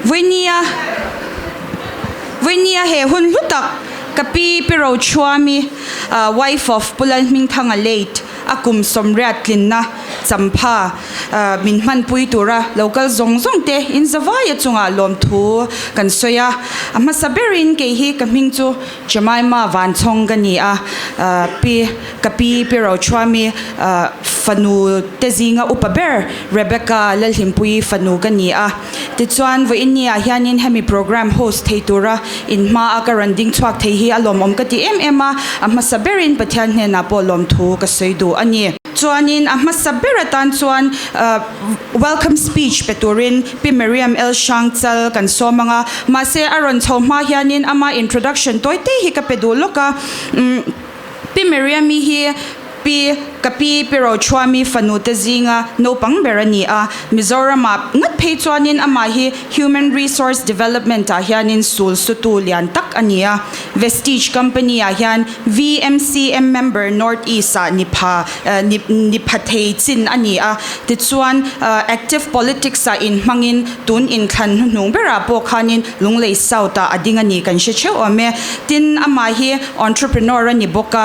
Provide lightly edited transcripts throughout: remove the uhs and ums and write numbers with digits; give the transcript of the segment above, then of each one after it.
Vawinia Vawinia he hun hlu tak ka pi Pi Rochhuami wife of Pu Lalhmingthanga late a kum sawmriat tlinna champha min hmanpui tura lo kal zawng zawng te in zavaia chungah lawmthu kan sawi a. A hmasa berin kei hi ka hming chu Jemima Vanchhawng ka ni a, pi ka pi Pi Rochhuami fanu te zinga upa ber Rebecca Lalhlimpuii fanu ka ni a. Tichuan vawiinni ah hianin hemi program host thei tura in hma a ka rawn ding chhuak thei hi a lawmawm ka ti em em a, a hmasa berin Pathian hnenah pawh lawmthu ka sawi duh a ni. Chuanin a hmasa ber atan chuan welcome speech pe turin Pi Miriam L. Hrangchal kan sawm ang a, mahse a rawn chho hma hianin ama introduction tawi te hi ka pe duh lawk a. Pi Miriam-i hi Pi ka pi Pi Rochhuami fanu te zinga naupang ber a ni a, Mizoramah ngat phei chuanin amah hi Human Resource Development ah hianin sul sutu lian tak a ni a, Vestige Company ah hian VMCM member North East ah ni pha ni pha thei chin a ni a, tichuan active politics ah inhmangin tun inthlan hnuhnung berah pawh khanin Lunglei South ah a ding a ni kan hre theuh awm e. Tin, amah hi entrepreneur a ni bawk a,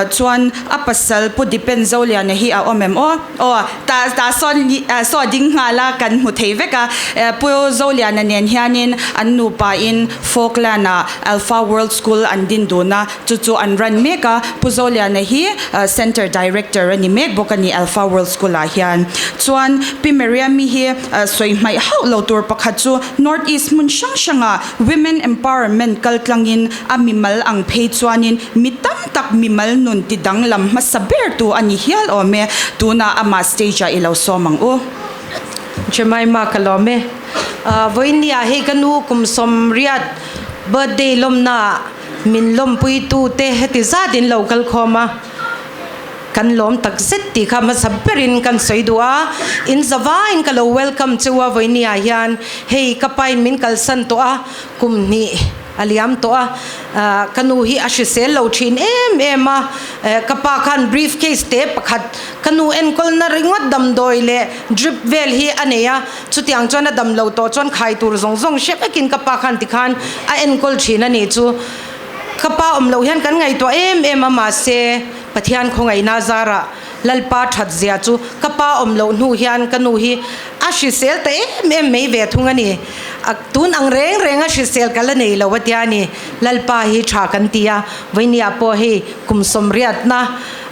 chuan a pasal Pu Dipen Zoliana hi a awm em aw? Aw, tah tah sawn saw ding nghal a kan hmu thei vek a. Pu Zoliana nen hianin an nupa in Falkland ah Alpha World School an din dun a, chu chu an run mek a. Pu Zoliana hi Centre Director a ni mek bawk a ni Alpha World School ah hian. Chuan Pi Miriam-i hi sawi hmaih hauh lo tur pakhat chu North East hmun hrang hrangah Women Empowerment kal tlangin a mimal ang phei chuanin mi tam tak mimal nun ti danglam hmasa ber tu a ni hial awm e. Tunah amah stage ah i lo sawm ang u. Jemima ka lawm e. Vawinia hei ka nu kum sawmriat birthday lawmnaah min lawmpuitute heti zat in lo kal khawm a. Kan lawm tak zet tih kha hmasa berin kan sawi duh a, in zavaiin ka lo welcome cheu a vawinia hian hei ka pain min kalsan tawh a, kum hnih a liam tawh a, ka nu hi a hrisel lo thin em em a, ka pa khan brief case te pakhat ka nu enkawlna ringawt damdawi leh drip vel hi a nei a, chutiang chuan a dam lo tawh chuan khai tur zawng zawng hre vekin ka pa khan tikhan a enkawl thin a nih chu. Ka pa awm loh hian kan ngaihtuah em em a mahse Pathian khawngaihna zarah Lalpa that zia chu ka pa awm loh hnu hian ka nu hi a hrisel ta em em mai ve thung a ni. A tun ang reng reng a hrisel ka la nei lo a tia ni. Lalpa hi tha kan ti a, vawinia pawh hei kum sawmriatna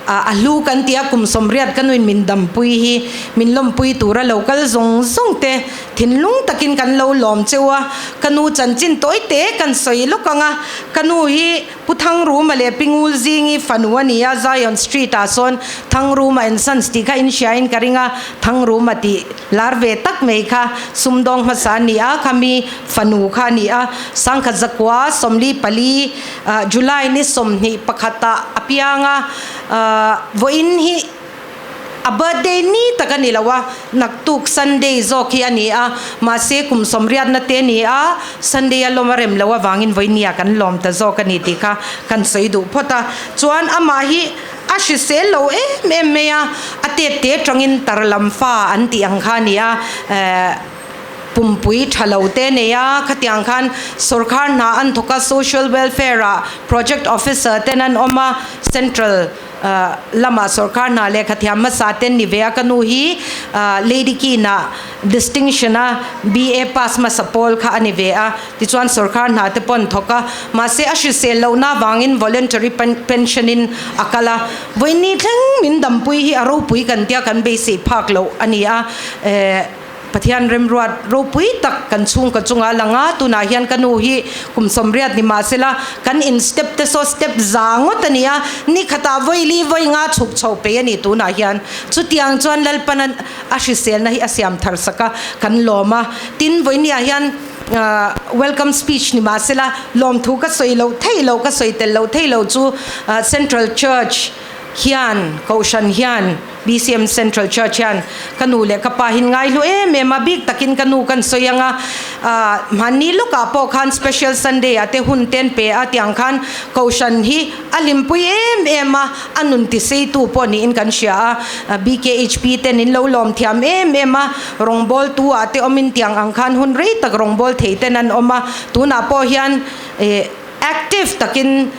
a hlu kan ti a, kum sawmriat ka nuin min dampui hi min lawmpui tura lo kal zawng zawng te Thinlung takin kan lo lawm cheu a, ka nu chanchin tawi te kan sawi lawk ang a, ka nu hi Pu Thangruma leh Pi Ngul Zingi fanu a ni a, Zion Street ah sawn Thangruma and Sons tih kha in hria in ka ring a, Thangruma tih lar ve tak mai kha sumdawng hmasa a ni a, khami fanu kha a ni a, Sangkhat zakua 44 July ni 21 ah a piang a, vawiin hi. A birthday ni tak a ni lo a, naktuk Sunday zawk hi a ni a, mahse kum sawmriatna te a ni a, Sunday a lawm a rem loh avangin vawinia kan lawm ta zawk a ni tih kha kan sawi duh phawt a. Chuan amah hi a hrisel lo em em mai a, a tet te atangin tar lam fa an tih ang kha a ni a, eh pumpui tha lo te a nei a, khatiang khan sawrkhar hna an thawk a, social welfare ah project officer ten an awm a, central Lamah sawrkar hna lehkha thiam hmasa ten ni ve a, ka nu hi Lady Keen-ah distinction a BA pass hmasa pawl kha a ni ve a, tichuan sawrkar hna te pawh an thawk a, mahse a hrisel lohna avangin voluntary pension in a kal a, vawiin thleng min dampui hi a ropui kan tia kan beisei phak loh a ni a. Pathian remruat ropui tak kan chhungkaw chunga a lang a, tunah hian ka nu hi kum 80 ni mahsela kan in step te saw step za ngawt a ni a, ni khatah vawi li vawi nga chhuk chho pei a ni tunah hian. Chutiang chuan Lalpan a hriselna hi a siam thar sak a, kan lawm a. Tin, vawinia hian welcome speech ni mahsela lawmthu ka sawi loh thei lo, ka sawi tel loh thei lo chu Central Church hian, Kohhran hian, BCM Central Church hian ka nu leh ka pa hin ngai hlu em em a, bik takin ka nu kan sawi ang a, hmanni lawkah pawh khan Special Sunday ah te hun te an pe a tiang khan Kohhran hi a hlimpui em em a, a nun tiseitu pawh niin kan hria a, BKHP ten in lo lawm thiam em em a, rawngbawltu ah te awmin tiang ang khan hun rei tak rawngbâwl thei ten an awm a, tunah pawh hian active takin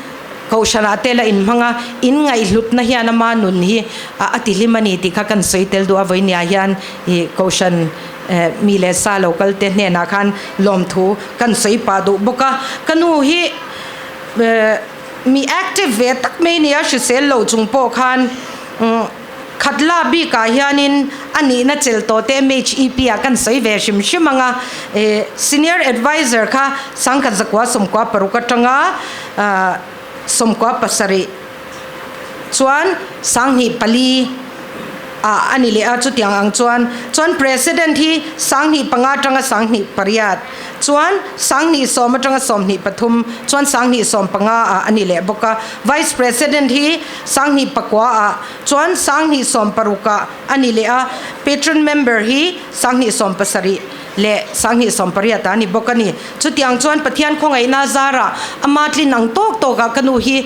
Kohhranah te la inhmang a, in ngaihhlutna hian ama nun hi a tihlim a ni tih kha kan sawi tel duh a, vawinia hian ih Kohhran mi leh sa lo kal te hnenah khan lawmthu kan sawi pah duh bawk a, ka nu hi mi active ve tak mai nia hrisel lo chung pawh khan Khatla bikah hianin a nihna chelh tawh te MHEP ah kan sawi ve hrim hrim ang a, Senior Adviser kha sangkhat zakua 96 atanga 97 chuan 24 ah a ni leh a, chutiang ang chuan chuan President hi 25 atanga 28 chuan 20 atanga 23 chuan 20 ah a ni leh bawk a, Vice President hi 29 ah chuan 2016 ah a ni leh a, Patron Member hi 2017 leh 2018 ah a ni bawk a ni. Chutiang chuan Pathian khawngaihna zarah ama tlin ang tawk tawkah ka nu hi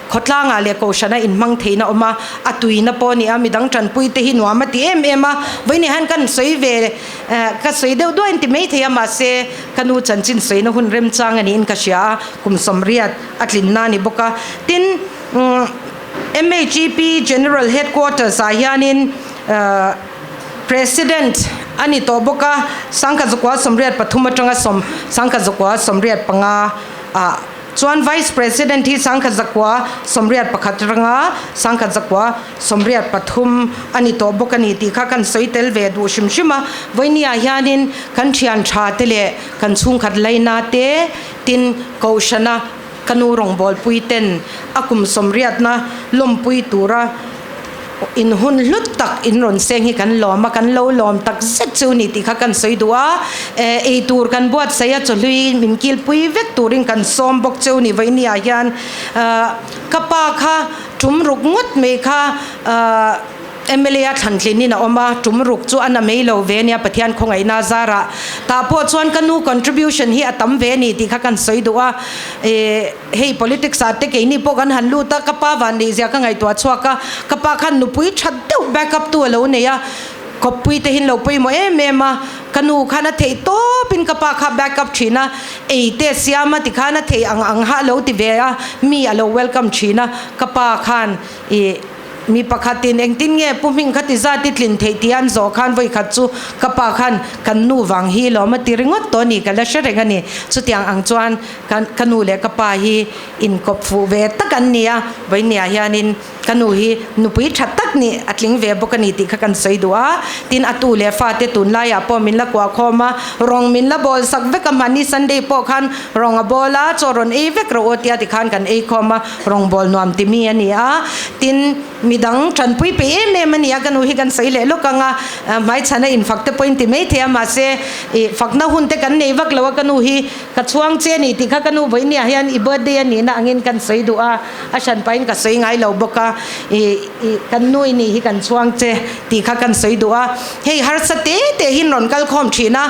khawtlangah leh kohhrana inhmang theihna awm a, a tuina pawh a ni a, midang tanpui te hi nuam a ti em em a, vawiin hian kan sawi ve ka sawi deuh duai an ti maithei a, mahse ka nu chanchin sawina hun remchang a niin ka hria a, kum 80 a tlinna a ni bawk a. Tin, MHEP General Headquarters ah hianin President a ni tawh bawk a, 1983 atanga 1985 ah chuan Vice President hi 1981 atanga 1983 a ni tawh bawk a ni tih kha kan sawi tel ve duh hrim hrim a. Vawinia hianin kan thian tha te leh kan chhungkhat laina te tin Kohhrana Ka nu rawngbawlpui ten a kum 80na lawmpui tura in hun hlut tak in rawn seng hi kan lawm a, kan lo lawm tak zet chu ni tih kha kan sawi duh a, ei tur kan buatsaih a, chawhlui min kilpui vek turin kan sawm bawk cheu ni vawinia hian ka pa kha tum ruk ngawt mai kha. MLA a thlan tlinin a awm a, tum ruk chu a na mai lo ve nia Pathian khawngaihna zarah. Tah pawh chuan ka nu contribution hi a tam ve a ni tih kha kan sawi duh a. Ih hei politics ah te keini pawh kan han lut a, ka pa van neih zia ka ngaihtuah chhuak a, ka pa khan nupui that deuh back up tu a lo nei a, kawppui te hin lo pawimawh em em a, ka nu khan a theih tawp in ka pa kha back up thin a, ei te siam a tikhan a theih ang ang ha a lo ti ve a, mi a lo welcome thin a, ka pa khan ih. Mi pakhatin engtin nge Pu Hming kha ti zat i tlin theih tih an zawh khan vawi khat chu ka pa khan kan nu vang hi lawm a ti ringawt tawh a ni, ka la hre reng a ni. Chutiang ang chuan ka ka nu leh ka pa hi inkawp fuh ve tak an ni a, vawinia hianin ka nu hi nupui tha tak nih a tling ve bawk a ni tih kha kan sawi duh a. Tin, a tu leh fate tunlaiah pawh min la kuah khawm a, rawng min la bawl sak vek a, mahni Sunday pawh khan rawng a bawl a, chaw rawn ei vek rawh aw tia tikhan kan ei khawm a. Rawngbâwl nuam ti mi a ni a, tin, midang ṭanpui peih em em a ni a, ka nu hi kan sawi leh lawk ang a, hmaichhana infak te pawhin ti maithei a, mahse, ih, fakna hun te kan nei vak lo a, ka nu hi ka chhuang che a ni tih kha ka nu vawinia hian i birthday a nihna angin kan sawi duh a, a hran pahin ka sawi ngai lo bawk a, ih, ih, kan nu i nih hi kan chhuang che tih kha kan sawi duh a, hei harsa te te hin rawn kal khawm ṭhin a.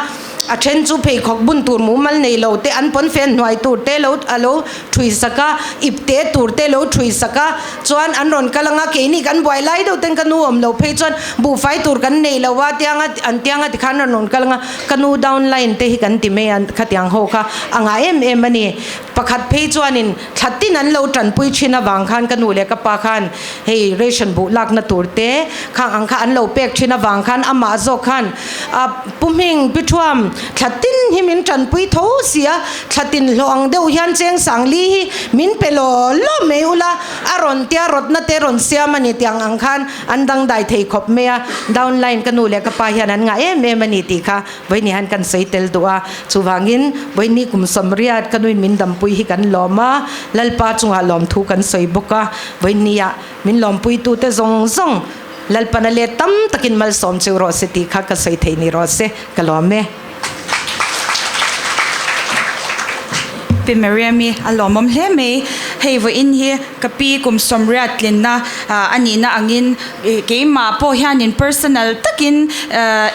A then chu pheikhawk bun tur mumal nei lo te, an pawnfen hnuai tur te lo a lo thui sak a, ip te tur te lo thui sak a, chuan an rawn kal ang a, keini kan buai lai deuh ten ka nu awm lo phei chuan buhfai tur kan nei lo a tiang a an tiang a tikhan an rawn kal ang a, ka nu down line te hi kan ti mai a khatiang ho kha a ngah em em a ni. Pakhat phei chuanin thla tin an lo tanpui thin avang khan ka nu leh ka pa khan hei ration buh lakna tur te khang ang kha an lo pek thin avang khan amah zawk khan a Pu Hming Pi Thuam thla tin hi min tanpui tho si a, thla tin hlawh ang deuh hian cheng sang li hi min pe law law mai ula a rawn tia rawtna te rawn siam a ni tiang ang khan an dangdai thei khawp mai a, downline ka nu leh ka pa hian an ngah em em a ni tih kha Vawiini hian kan sawi tel duh a, chuvangin vawiini kum 80 ka nuin min dampui hi kan lawm a, Lalpa chungah lawmthu kan sawi bawk a, vawiini-ah min lawmpuitute zawng zawng Lalpana let tam takin malsawm cheu rawh se tih kha ka sawi thei ni rawh se, ka lawm e. Pi Miriam-i a lawmawm hle mai. Hei vawiin hi ka pi kum 80 tlinna a nihna angin keimah pawh hianin personal takin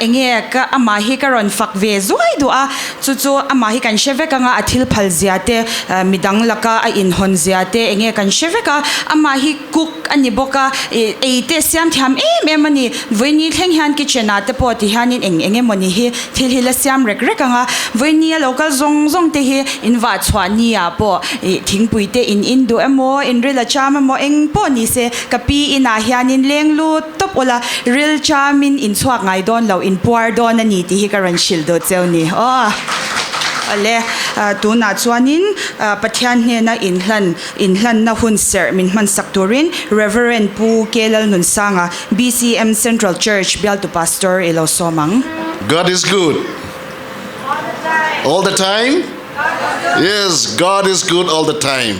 enge ka amah hi ka rawn fak ve zuai duh a, chu chu amah hi kan hre vek anga a thil phal zia te midang laka a inhawn zia te enge kan hre vek a, amah hi cook a ni bawk a, ei te siam thiam em em a ni, vawiini thleng hian kitchen ah te pawh ti hianin eng eng emawni hi thil hi la siam rek rek ang a, vawiini a lo kal zawng zawng te hi in vah chhuah ni ah pawh ih thingpui te in in duh emaw in ril a cham emaw eng pawh ni se ka pi inah hianin leng lut tawp ula ril chamin in chhuak ngai dawn lo in puar dawn a ni tih hi ka rawn hrilh duh cheu ni aw. Awle tunah chuanin Pathian hnena inhlan inhlanna hun serh min hmansak turin Reverend Pu K Lalnunsanga BCM Central Church bialtu Pastor i lo sawm ang. God is good all the time. Yes, God is good all the time.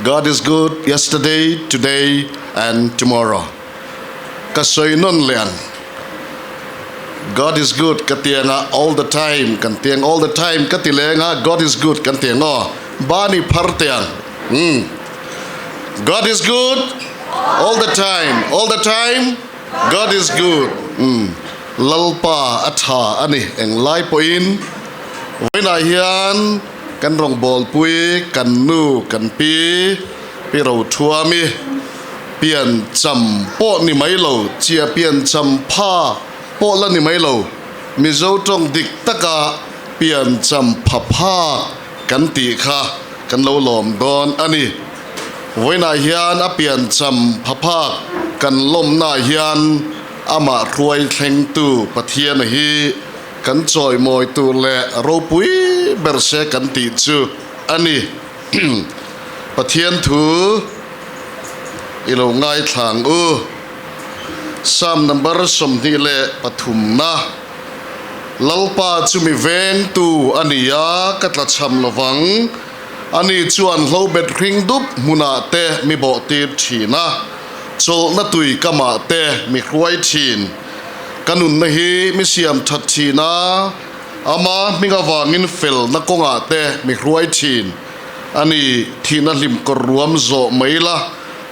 God is good yesterday, today and tomorrow. Ka sawi nawn leh ang. God is good ka ti anga all the time kan ti ang all the time ka ti leh anga God is good kan ti ang aw. Bani phar teh ang. Umm. God is good all the time all the time God is good umm Lalpa a tha a ni englai pawhin vawiinah hian kan rawngbawlpui kan nu kan pi pi Rothuami pian cham pawh ni mai lo chia pian cham pha pawh la ni mai lo Mizo tawng dik taka pian cham pha phak kan tih kha kan lo lawm dawn a ni. Vawiinah hian a piancham phaphak kan lawmnaah hian amah hruai thlengtu Pathiana hi kan chawimawi tur leh ropui ber se kan tih chu a ni. Pathian thu i lo ngaithla ang u. Psalm number 23 na, Lalpa chu mi vengtu a ni a, ka tlachham lovang. Ani chuan hlobet hring dup hmunah te mi bawhtir thin a, chawlhna tui kamah te mi hruai thin. Ka nunna hi mi siam that thin a, ama hming avangin felna kawngah te mi hruai thin. Ani thihna hlim kawr ruam zawh mai la,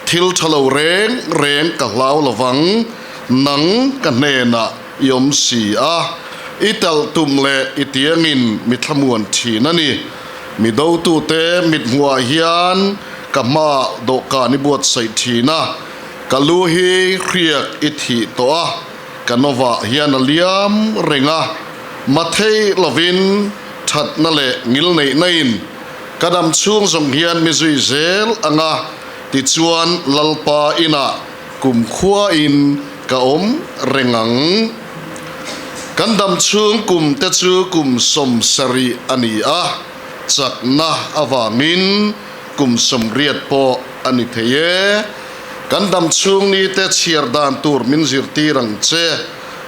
thil tha lo reng reng ka hlau lovang, nang ka hnenah i awm si a, i talh tum leh i tiangin mi thlamuan thin a ni. Mi dotute mithmuhah hian ka hmaah dawhkan i buatsaih thin a, ka lu hi hriak i thih tawh a, ka nawah hian a liam reng a, mathei lovin thatna leh ngilneihna-in ka dam chhung zawng hian mi zui zel ang a, tichuan Lalpa inah kumkhuain ka awm reng ang. Kan dam chhung kum te chu kum 70 a ni a, chakna avangin kum 80 pawh a ni thei e. Kan dam chhung ni te chhiar dan tur min zirtir ang che,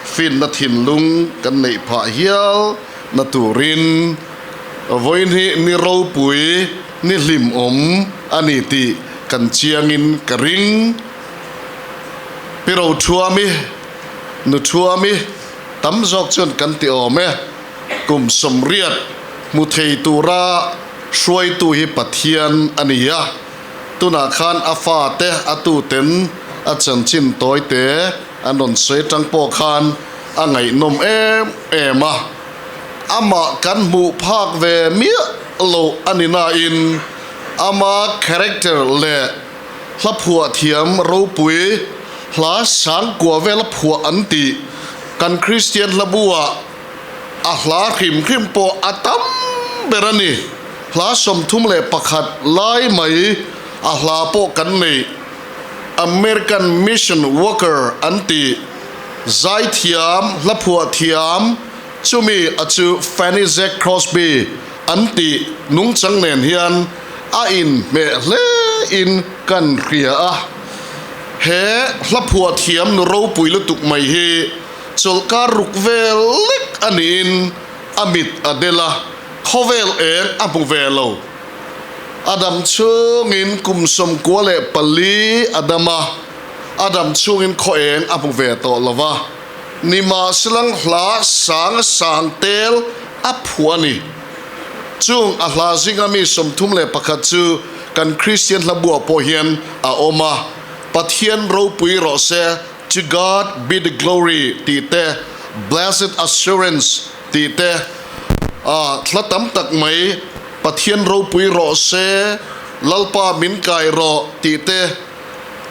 finna thinlung kan neih phah hial na turin vawiin hi ni ropui ni hlimawm a ni tih kan chiangin ka ring. Pi Rothuami, Nu Thuami tam zawk chuan kan ti awm e. Kum 80 hmu thei tura hruaitu hi Pathian a ni a. Tunah khan a fate a tuten a chanchin tawite an rawn sawi atang pawh khan a ngaihnawm em em a. Amah kan hmuh phak ve miah loh a ni nain ama character leh Hla phuah thiam ropui, hla sang kua vela phuah an tih kan Kristian hlabu ah a hla hrim hrim pawh a tam ber a ni. Hla 31 lai mai a hla pawh kan nei. American Mission Worker an ti. Zaithiam, hlaphuah thiam, chumi a chu Fanny Zack Crosby an tih nungchang nen hian a inhmeh hle in kan hria a. He hlaphuah thiam nu ropui lutuk mai hi chawlhkar ruk vel lek a niin a mit a del a, khawvel eng a hmu ve lo. A dam chhungin kum 94 a dam a, a dam chhungin khaw eng a hmu ve tawh lo va. Nimahselang hla sang sang tel a phuah a ni. Chung a hla zinga mi 31 chu kan Kristian hlabuah pawh hian a awm a, Pathian ropui rawh se, To God be the glory tih te, Blessed Assurance tih te, a hla tam tak mai, Pathian ropui rawh se, Lalpa min kai rawh tih te,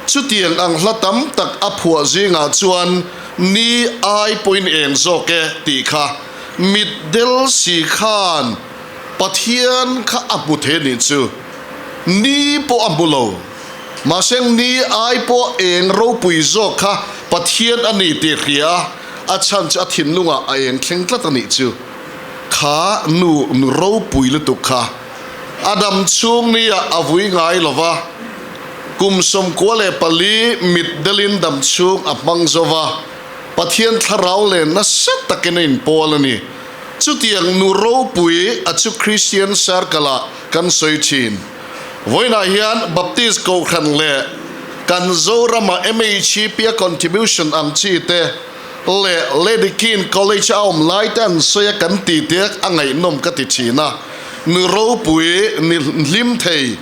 Chutiang ang hla tam tak a phuah zingah chuan ni ai pawhin eng zawk e tih kha mitdel si khan Pathian kha a hmu thei anih chu. Ni pawh a hmu lo. Mahse ni ai pawh eng ropui zawk kha Pathian a ni tih hria a, a chhan chu a thinlungah a eng thleng tlat anih chu. Kha nu nu ropui lutuk kha a dam chhung nia a vui ngai lo va. Kum 94 mitdelin dam chhung a hmang zo va, Pathian thlarau len nasa takin a inpawl a ni. Chutiang nu ropui a chu Christian circle-ah kan sawi thin. Vawiinah hian Baptist Kohhran leh kan Zorama MHP-a contribution ang chi te leh Lady Keane College a awm lai te an sawi a kan ti te a ngaihnawm ka ti thin a. Nu ropui ni hlim thei.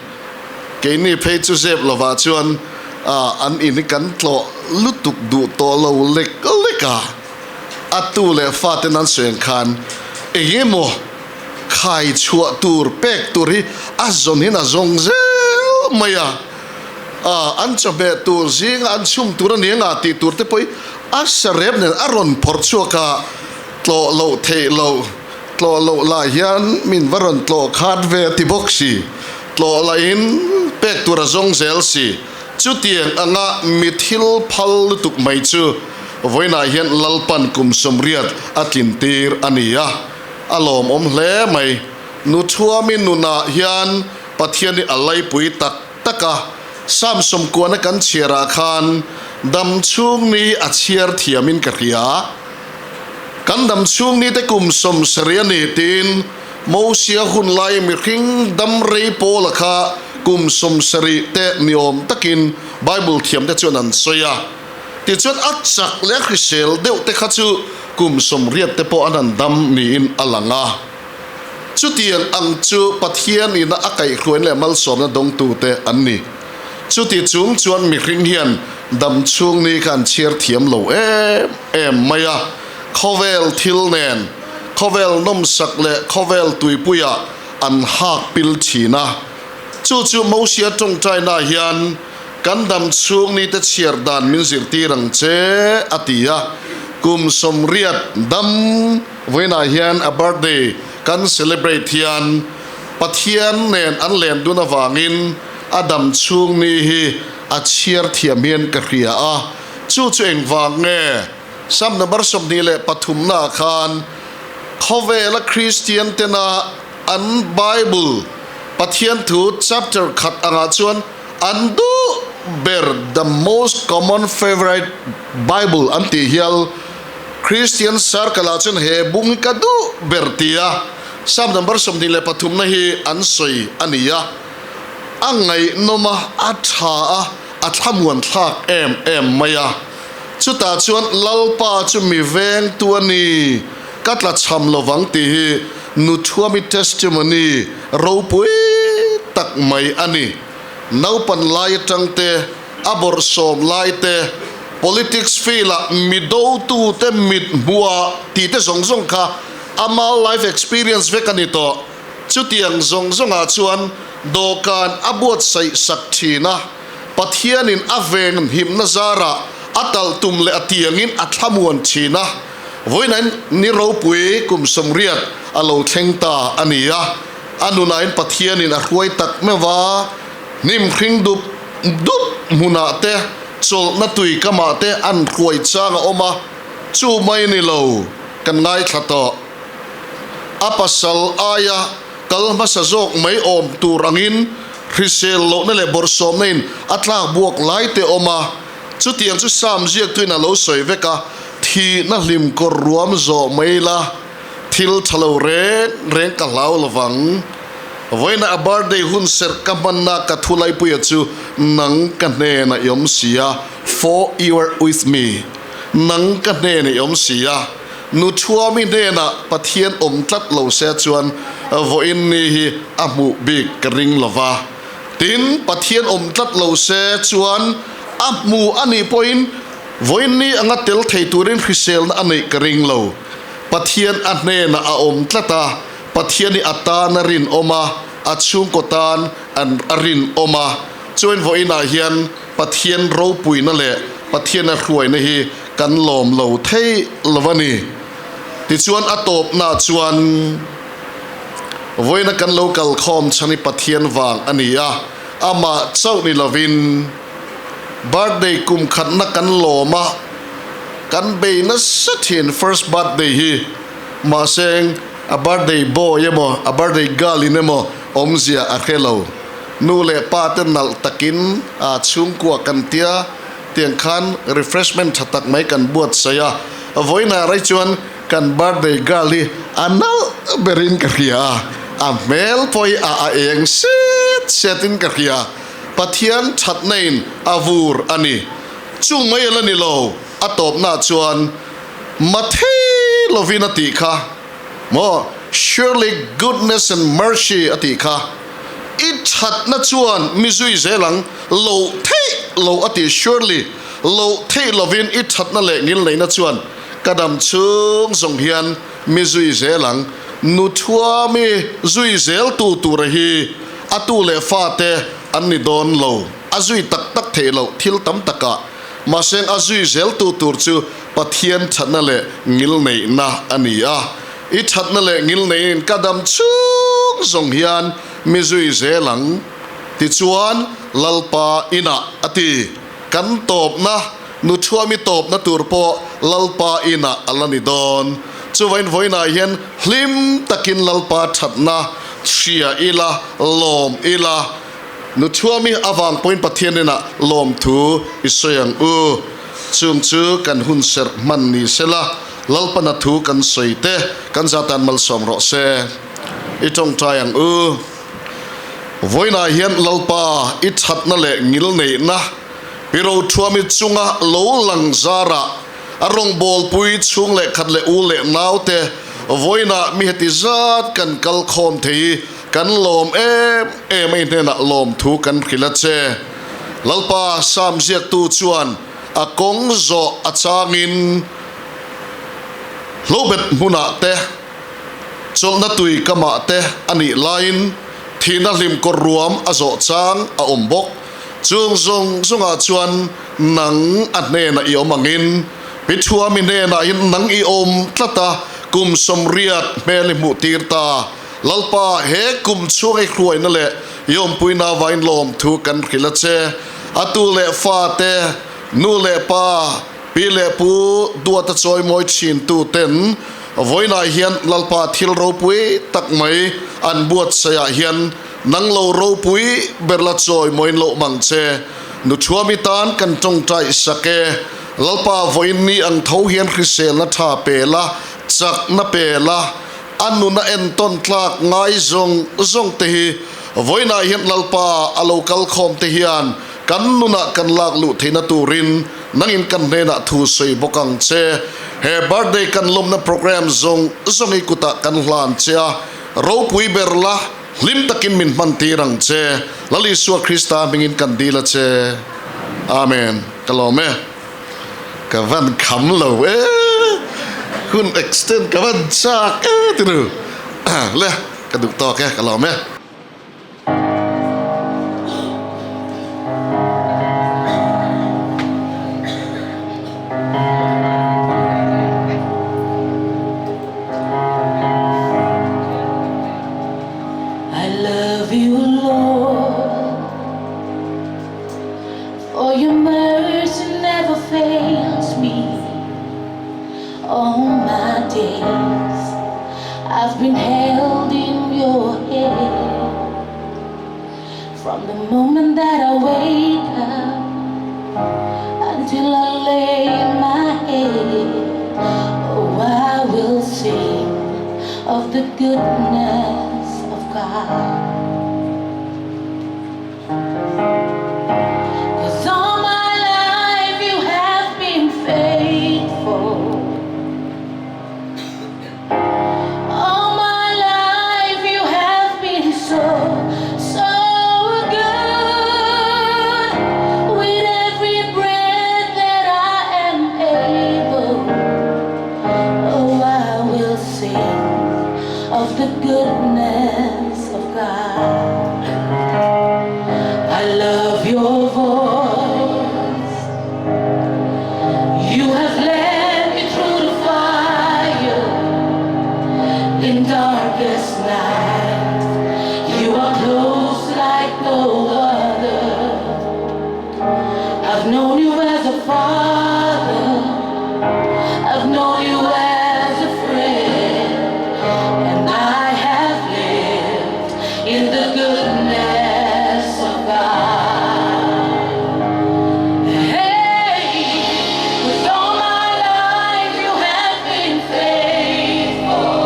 Keini phei chu zep lovah chuan an in hi kan tlawh lutuk duh tawh lo lek lek a, a tu leh fate nan sawi ang khan eng emaw khai chhuah tur pek tur hi a zawn hin a zawng zel mai a, an chawhmeh tur zinga an chhum tur a ni anga tih tur te pawh hi a sarep nen a rawn phawrh chhuak a, tlawh loh theih loh. Tlawh loh lah hian min va rawn tlawh khat ve a ti bawk si. Tlawh lahin pek tur a zawng zel si. Chutiang anga mi thil phal lutuk mai chu vawiinah hian Lalpan kum 80 a tlin tir a ni a, a lawmawm hle mai. Nu Thuami nunah hian Pathian hi a laipui tak tak a, Psalm 90 kan chhiarah khan dam chhung ni a chhiar thiamin ka hria. Kan dam chhung nite kum 70 a ni tiin Mosia hun lai mihring dam rei pawla kha kum 70 te ni awm takin Bible thiamte chuan an sawi a. Tichuan a chak leh a hrisel deuh te kha chu kum 80 te pawh an han dam niin a lang a. Chutiang ang chu Pathian ina a kaihhruain leh malsawmna dawngtute an ni. Chuti chung chuan mihring hian dam chhung ni kha an chhiar thiam lo em em mai a, khawvel thil nen, khawvel nawmsak leh khawvel tuipuiah an hak pil thin a. Chu chu Mosia tawngtaina hian kan dam chhung nite chhiar dan min zirtir ang che a ti a, kum 80 dam Vawiinah hian a birthday kan celebrate hian Pathian nen an len dun avangin a dam chhung ni hi a chhiar thiam hian ka hria a, chu chu engvang nge? Psalm number 23 naah khan khawvela Kristian tena an Bible Pathian thu chapter khat angah chuan an duh ber the most common favourite Bible an tih hial Christian circle ah chuan he bung hi ka duh ber tia Psalm number 23 na hi an sawi a ni a, a ngaihnawm a, a tha a, a thlamuan thlak em em mai a. Chutah chuan Lalpa chu mi vengtu a ni, ka tla chham lovang tih hi Nuthuami testimony ropui tak mai a ni. Naupan lai atang te, a bawrhsawm lai te, politics field-ah mi dotute mit hmuha tih te zawng zawng kha ama life experience vek a ni tawh. Chutiang zawng zawngah chuan dawhkan a buatsaih sak thin a, Pathianin a veng himna zarah a talh tum leh a tiangin a thlamuan thin a, vawiinain ni ropui kum 80 a lo thleng ta a ni a. A nunain Pathianin a hruai tak meuh va, hnim hring dup dup hmunah te, chawlhna tui kamah te an hruai chang a awm a, chu mai ni lo, kan ngaithla tawh. A pasal aia kal hmasa zawk mai awm tur angin hrisel lohna leh bawrhsawmna in a tlak buak lai te awm a, chutiang chu Sam ziaktuin a lo sawi vek a, thihna hlim kawr ruam zawh mai la, thil tha lo reng reng ka hlau lovang. Vawiina a birthday hun serh ka hmanna ka thu laipuia chu nang ka hnenah i awm si a, for you are with me, nang ka hnenah i awm si a. Nu Thuami hnenah Pathian awm tlat lo se chuan vawiin ni hi a hmuh bik ka ring lo va. Tin, Pathian awm tlat lo se chuan a hmu a nih pawhin vawiin ni anga tel thei turin hriselna a neih ka ring lo. Pathian a hnenah a awm tlat a, Pathian hi a tan a rinawm a, a chhungkaw tan a rinawm a. Chuan vawiinah hian Pathian ropuina leh Pathian a hruaina hi kan lawm lo thei lo a ni. Tichuan a tawpnaah chuan vawiina kan lo kal khawm chhan hi Pathian vang a ni a, amah chauh ni lovin birthday kum khatna kan lawm a, kan bei nasa thin first birthday hi mahse a birthday boy emaw a birthday girl in emaw awmzia a hre lo. Nu leh pa te nalh takin a chhungkua kan tia tiang khan refreshment tha tak mai kan buatsaih a, vawiinah rei chuan kan birthday girl hi a nalh berin ka hria a, a hmel pawh hi a a eng set setin ka hria, Pathian thatna in a vur a ni. Chung mai ala ni lo, a tawpnaah chuan Mathei lovin a tih kha. Maw? Surely goodness and mercy a tih kha. I thatna chuan mi zui zel ang, loh theih lo a ti. Surely loh theih lovin i thatna leh ngilneihna chuan ka dam chhung zawng hian mi zui zel ang. Nu thuami zui zel tu tura hi a tu leh fate an ni dawn lo. A zui tak tak theih loh thil tam takah. Mahse a zui zel tu tur chu Pathian thatna leh ngilneihna a ni a, i thatna leh ngilneihin ka dam chhung zawng hian mi zui zel ang. Tichuan, Lalpa inah a ti. Kan tawpna, nu thuami tawpna tur pawh Lalpa inah a la ni dawn. Chuvain vawiinah hian hlim takin Lalpa thatna hria ila, lawm ila. Nu thuami avang pawhin Pathian inah lawmthu i sawi ang u. Chung chu kan hun serh hman ni sela, Lalpana thu kan sawi te kan zatan malsawm rawh se. I tawngtai ang u. Vawiinah hian Lalpa i thatna leh ngilneihna i rothuami chunga lo lang zarah a rawngbawlpui chhung leh khat leh u leh naute vawiinah mi heti zat kan kal khawm thei i kan lawm em em a i hnenah lawmthu kan hrilh a che. Lalpa Sam ziaktu chuan a kawng zawh a changin hlobet hmunah te, chawlhna tui kamah te a nih laiin thihna hlim kawr ruam a zawh chang a awm bawk. Chung zawng zawngah chuan nang a hnenah i awm angin Pithuami hnenah hian nang i awm tlat a, kum 80 hmel i hmuh tir ta. Lalpa, he kum chhung i hruaina leh i awmpuina avain lawmthu kan hrilh a che. A tu leh fa te, nu leh pa, pi leh pu duata chawimawi thintu ten vawiinah hian Lalpa thil ropui tak mai an buatsaihah hian nang lo ropui ber la chawimawiin loh mang che. Nu Thuami tan kan tawngtai sak e. Lalpa, vawiin ni ang tho hian hriselna tha pe la, chakna pe la, A nuna entawn tlak ngai zawng zawng te hi vawiinah hian Lalpa a lo kal khawm te hian kan nunah kan lak luh theihna turin nangin kan hnenah thu sawi bawk ang che. He birthday kan lawmna program zawng zawng hi kutah kan hlan che a, ropui ber la, hlim takin min hman tir ang che. Lal Isua Krista hmingin kan dil a che. Amen. Ka lawm e. Ka van kham lo e, hun extend ka van chak e ti nu le ka duh tawk e ka lawm e. been held in your hand From the moment that I wake up Until I lay my head Oh, I will sing of the goodness of God 'Cause all my life you have been faithful All my life you have been so, so good With every breath that I am able Oh, I will sing of the goodness of God I love your voice You have led me through the fire In darkest night You are close like no other I've known you as a father I've known you as a friend And I have lived in the goodness of God Hey, with all my life you have been faithful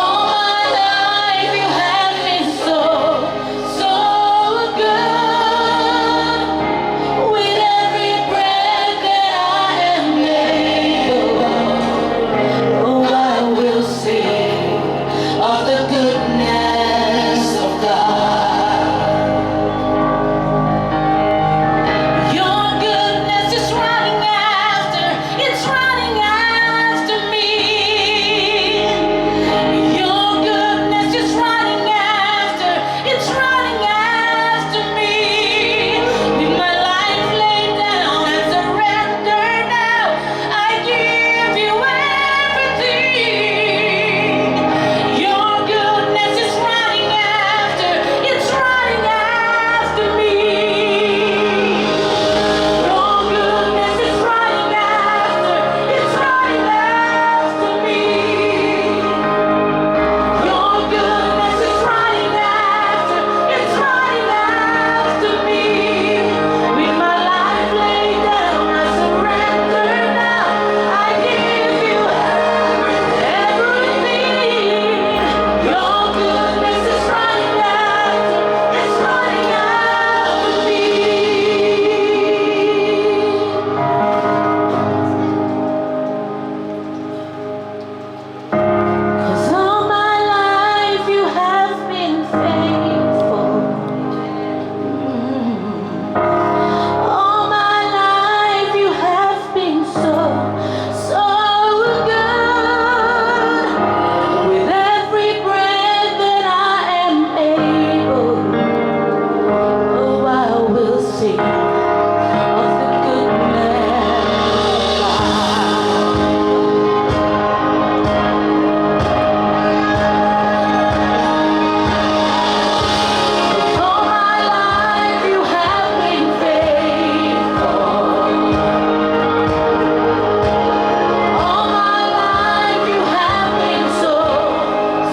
All my life you have been so, so good With every breath that I am able Oh, I will sing of the goodness of God Your goodness is running after, it's running after me. Your goodness is running after, it's running after me. With my life laid down I surrender now. I give you everything. Your goodness is running after, it's running after me. Your goodness is running after, it's running after me. Your goodness is running after, it's running after me. With my life laid down, I surrender now. I give you everything. Your goodness is running after, it's running after me. 'Cause all my life you have been faithful. All my life you have been so, so good. With every breath that I am able, oh, I will sing of the goodness of God. All my life you have been faithful. All my life you have been so,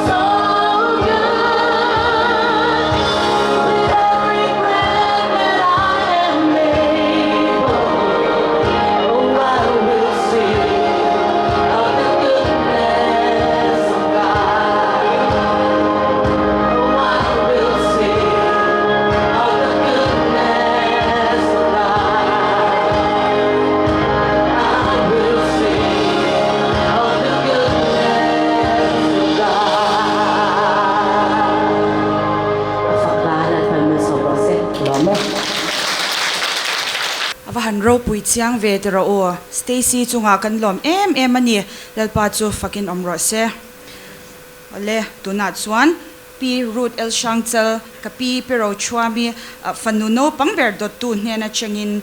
so good. With every breath that I am able, oh, I will sing of the goodness of God. Oh, I will sing of the goodness of God. I will sing of the goodness of God. A fak hla Lalpan malsawm rawh se lawm e. A va han ropui chiang ve ti rawh u. Stacy chungah kan lawm em em a ni. Lalpa chu fakin awm rawh se. Awle, tunah chuan Pi Ruth Elhrangchal, ka pi Pi Rochhuami fanu naupang ber dawttu hnen atangin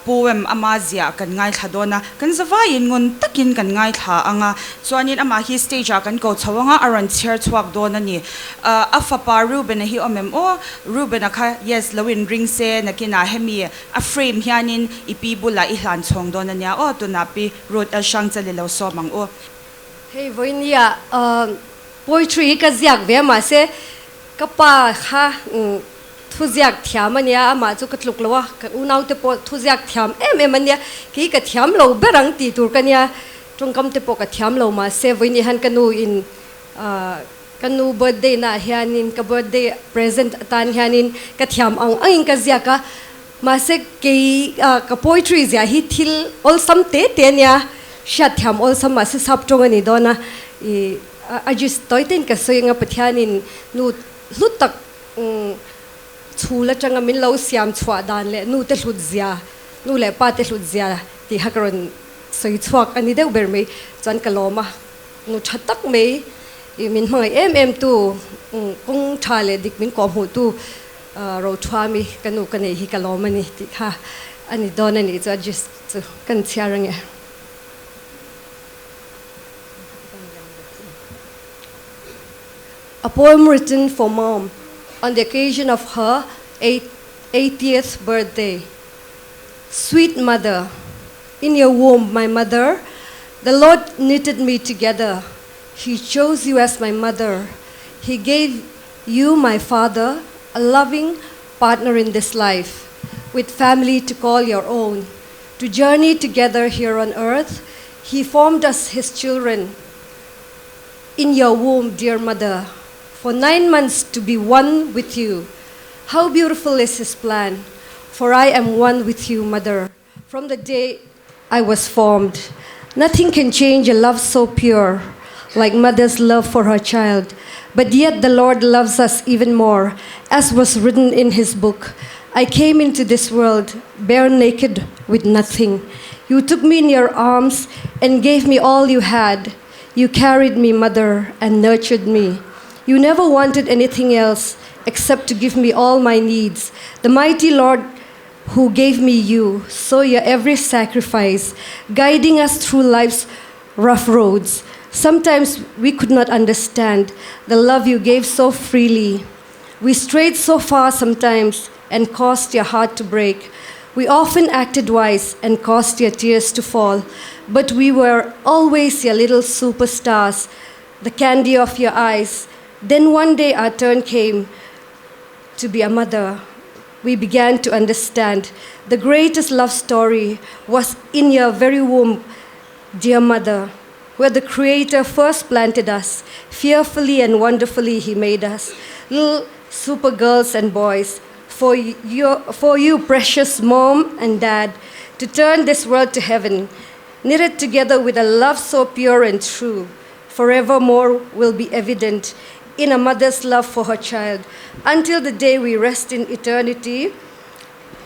poem ama ziah kan ngaithla dawn a, kan zavaiin ngun takin kan ngaithla ang a, chuanin amah hi stage ah kan ko chho ang a, a rawn chhiar chhuak dawn a ni. A fapa Reuben-a hi awm em aw? Reuben-a kha yes lo in ring se, nakinah hemi a frame hianin i pi bulah i hlan chhawng dawn a nia aw, tunah Pi Ruth Elhrangchal i lo sawm ang u. Hei vawinia poetry hi ka ziak ve a mahse ka pa kha thuziak thiam a nia amah chu ka tluk lo a ka unaute pawh thuziak thiam em em a nia kei ka thiam lo ber ang tih tur ka nia tawngkam te pawh ka thiam lo mahse vawiin hian ka nu in ka nu birthday naah hianin ka birthday present atan hianin ka thiam ang angin ka ziak a Mahse kei ka poetry ziah hi thil awlsam te te a nia, hriat thiam awlsam mahse sap tawng a ni dawn a, i a gist tawi tein ka sawi anga Pathianin nu hlu tak chhul atanga min lo siam chhuah dan leh nu te hlut zia, nu leh pa te hlut zia tih kha ka rawn sawi chhuak a ni deuh ber mai chuan ka lawm a, nu tha tak mai i min hmangaih em em tu kawng tha leh dik min kawhhmuh tu Roṭhuami ka nu ka nei hi ka lawm a ni tih kha a ni dawn a nih chu a gist chu kan chhiar ange. A poem written for mom on the occasion of her 80th birthday. Sweet mother, in your womb, my mother, the Lord knitted me together. He chose you as my mother. He gave you, my father, a loving partner in this life, with family to call your own. To journey together here on earth, he formed us his children. In your womb, dear mother, for nine months to be one with you. How beautiful is his plan, for I am one with you, mother, from the day I was formed. Nothing can change a love so pure, like mother's love for her child. But yet the Lord loves us even more, as was written in his book. I came into this world bare naked with nothing. You took me in your arms and gave me all you had. You carried me, mother, and nurtured me. You never wanted anything else except to give me all my needs. The mighty Lord who gave me you, saw your every sacrifice, guiding us through life's rough roads. Sometimes we could not understand the love you gave so freely. We strayed so far sometimes and caused your heart to break. We often acted wise and caused your tears to fall, but we were always your little superstars, the candy of your eyes. Then one day our turn came to be a mother. We began to understand the greatest love story was in your very womb, dear mother, where the Creator first planted us. Fearfully and wonderfully, He made us, little super girls and boys, for, your, for you, precious mom and dad, to turn this world to heaven, knitted together with a love so pure and true, forevermore will be evident in a mother's love for her child until the day we rest in eternity.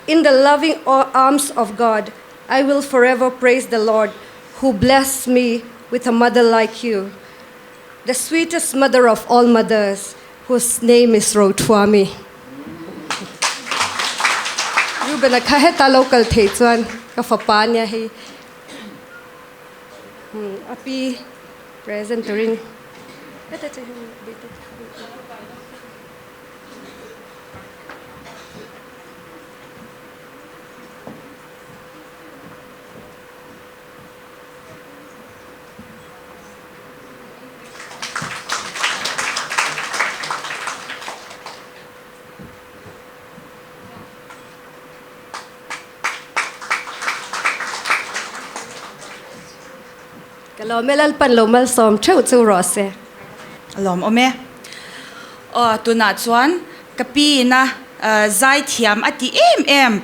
In the loving arms of God, I will forever praise the Lord who blessed me with a mother like you, the sweetest mother of all mothers, whose name is Rothuami. Reuben-a kha heta lo kal theih chuan ka fapa ania hei a pi present turin heta chu Ka lawm e Lalpan lo malsawm theuh chu rawh se. A lawm awm e. Aw tunah chuan ka pi ina zaithiam a ti em em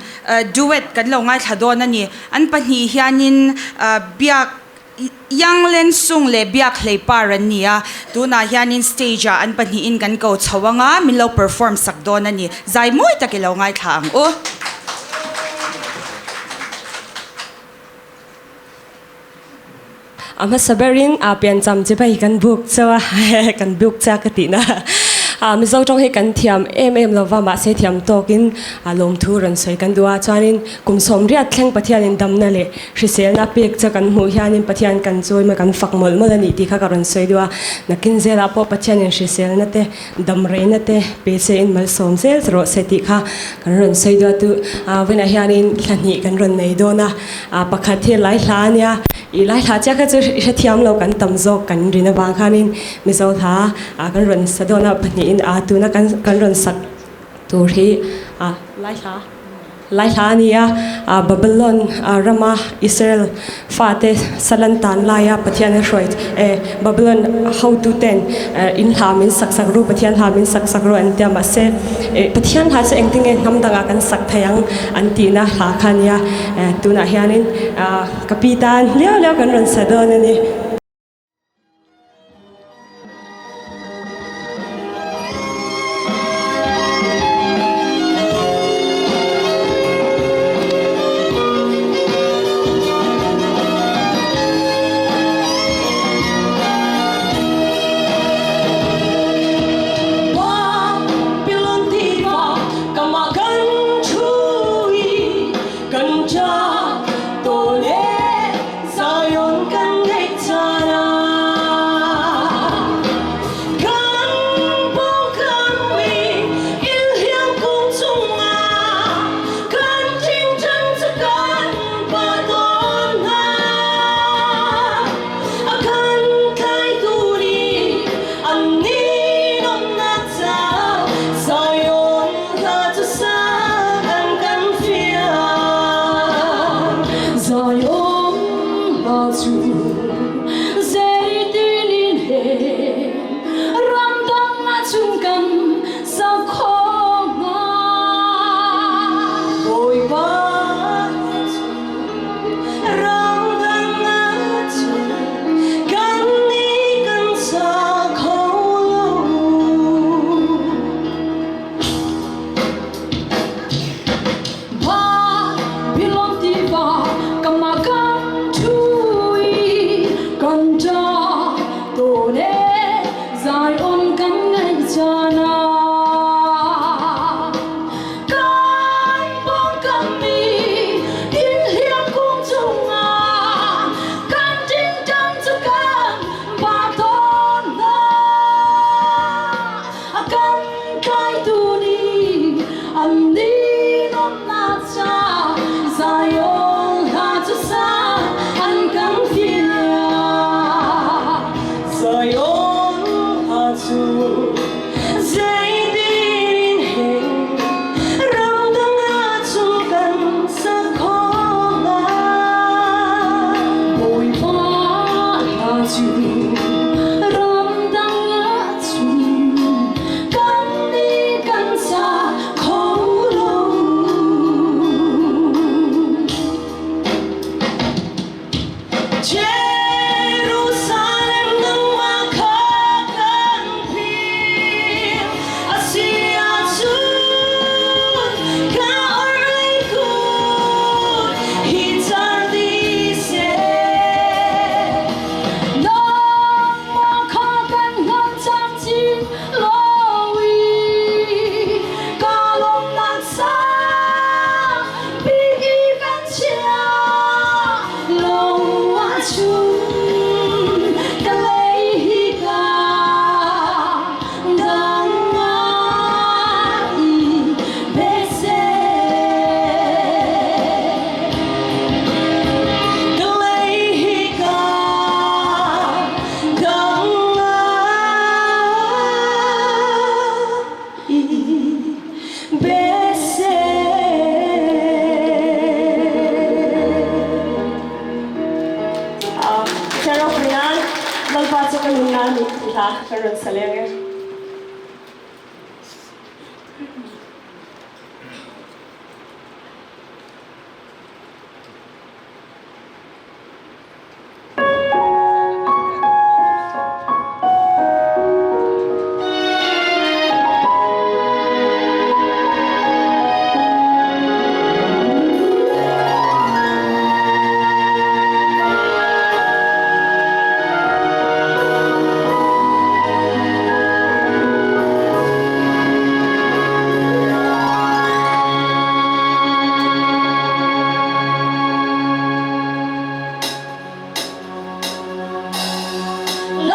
duet kan lo ngaithla dawn a ni. An pahnih hianin biak Yang Len Sung leh Biak Hlei Par an ni a, tunah hianin stage ah an pahnihin kan ko chho anga min lo perform sak dawn a ni. Zai mawi tak i lo ngaithla ang u. A hmasa berin a piancham chibai kan buk chauh a, kan buk chak ka tihna. Mizo tawng hi kan thiam em em lova mahse thiam tawkin lawmthu rawn sawi kan duh a chuanin kum sawmriat thleng Pathianin damna leh hriselna pek che kan hmuh hianin Pathian kan chawima kan fak mawlh mawlh a nih tih kha ka rawn sawi duh a nakin zelah pawh Pathianin hriselna te damreina te pe che in malsawm zel rawh se tih kha kan rawn sawi duh a tu vawiinah hianin thla hnih kan rawn nei dawn a pakhat hi lai hla a nia ih lai hla chiah kha chu i hrethiam lo kan tam zawk kan rin avang khanin Mizo hla kan rawn sa dawn a pahnihin a tuna kan kan rawn sak tur hi lai hla lai hla a ni a Babylon rama Israel fate salan tan laia Pathian a hruai eh Babylon hotuten in hla min sak sak ru Pathian hla min sak sak ru an tia mahse eh Pathian hla chu engtin nge hnam dangah kan sak thei ang an tihna hla kha a nia tunah hianin ka pi tan liau liau kan rawn sa dawn a ni.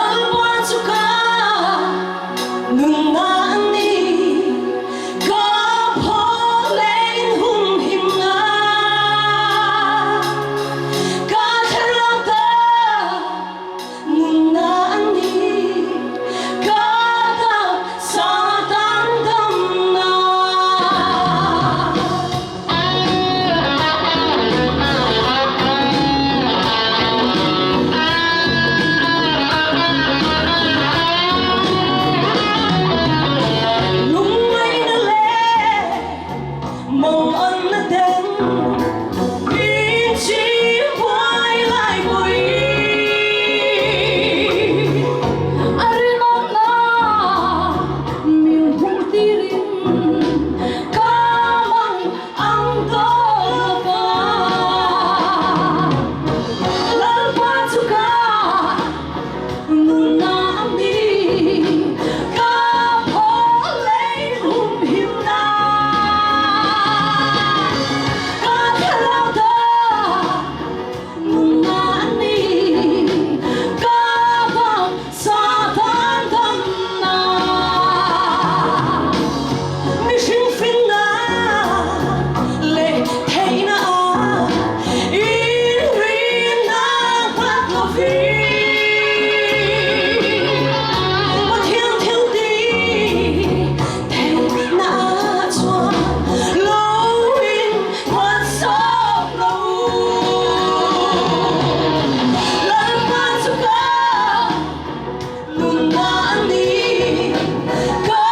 Lalpa chu ka nunna a ni, ka phaw leh inhumhimna. Ka thlarau ta nunna a ni, ka taksa tan damna. Lungngaihna leh mawngawlna ten min chimbuai lai pawhin a rinawmna min hmuh tirin ka mang ang tawh lo va. Lalpa chu ka nunna a ni, ka phaw lei humhimna. Ka thlarau ta nunna a ni, ka vang Satan damna. Mihring finna leh theihna ah inrinna nghat lovin Pathian thil ti theihna ah chuan lo in nghat sawp lo. Lalpa chu ka Nunna a ni, ka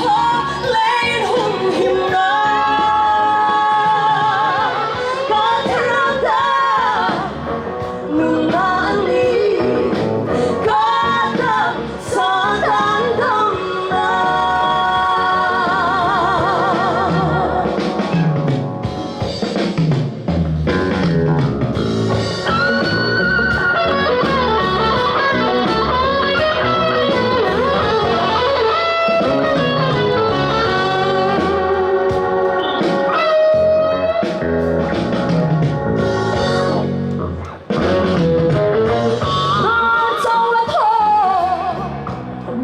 phaw lei humhimna. Ka thlarau ta nunna a ni, ka taksa tan damna.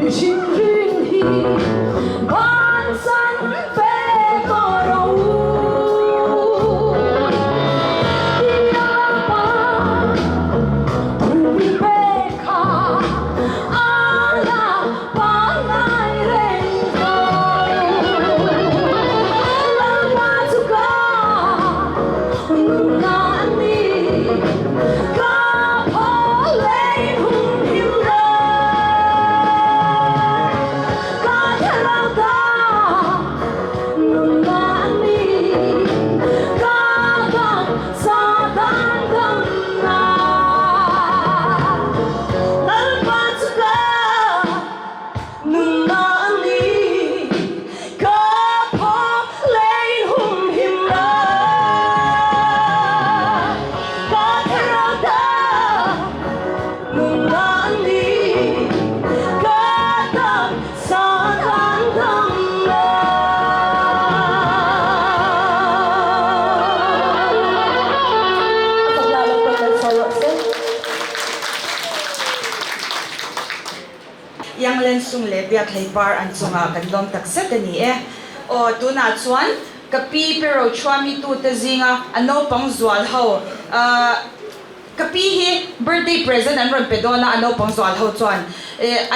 Mihring ring hi bansan ve tawh rawh u. Lalpa thu min pek kha a la pangngai reng tawh. Lalpa chu ka nunna a ni, ka phaw lei humhim lo. Ka thlarau ta nunna a ni, ka taksa tan damna. Lalpa chu ka nunna a ni, ka phaw lei humhimna. Ka thlarau ta nunna a ni, ka taksa tan damna. Yang Len Sung leh Biak Hlei Par an chungah kan lawm tak zet a ni e. Aw, tunah chuan ka pi Pero Chhuami tute zinga a naupang zual ho, ka pi hi birthday present an rawn pe dawn a, a naupang zual ho chuan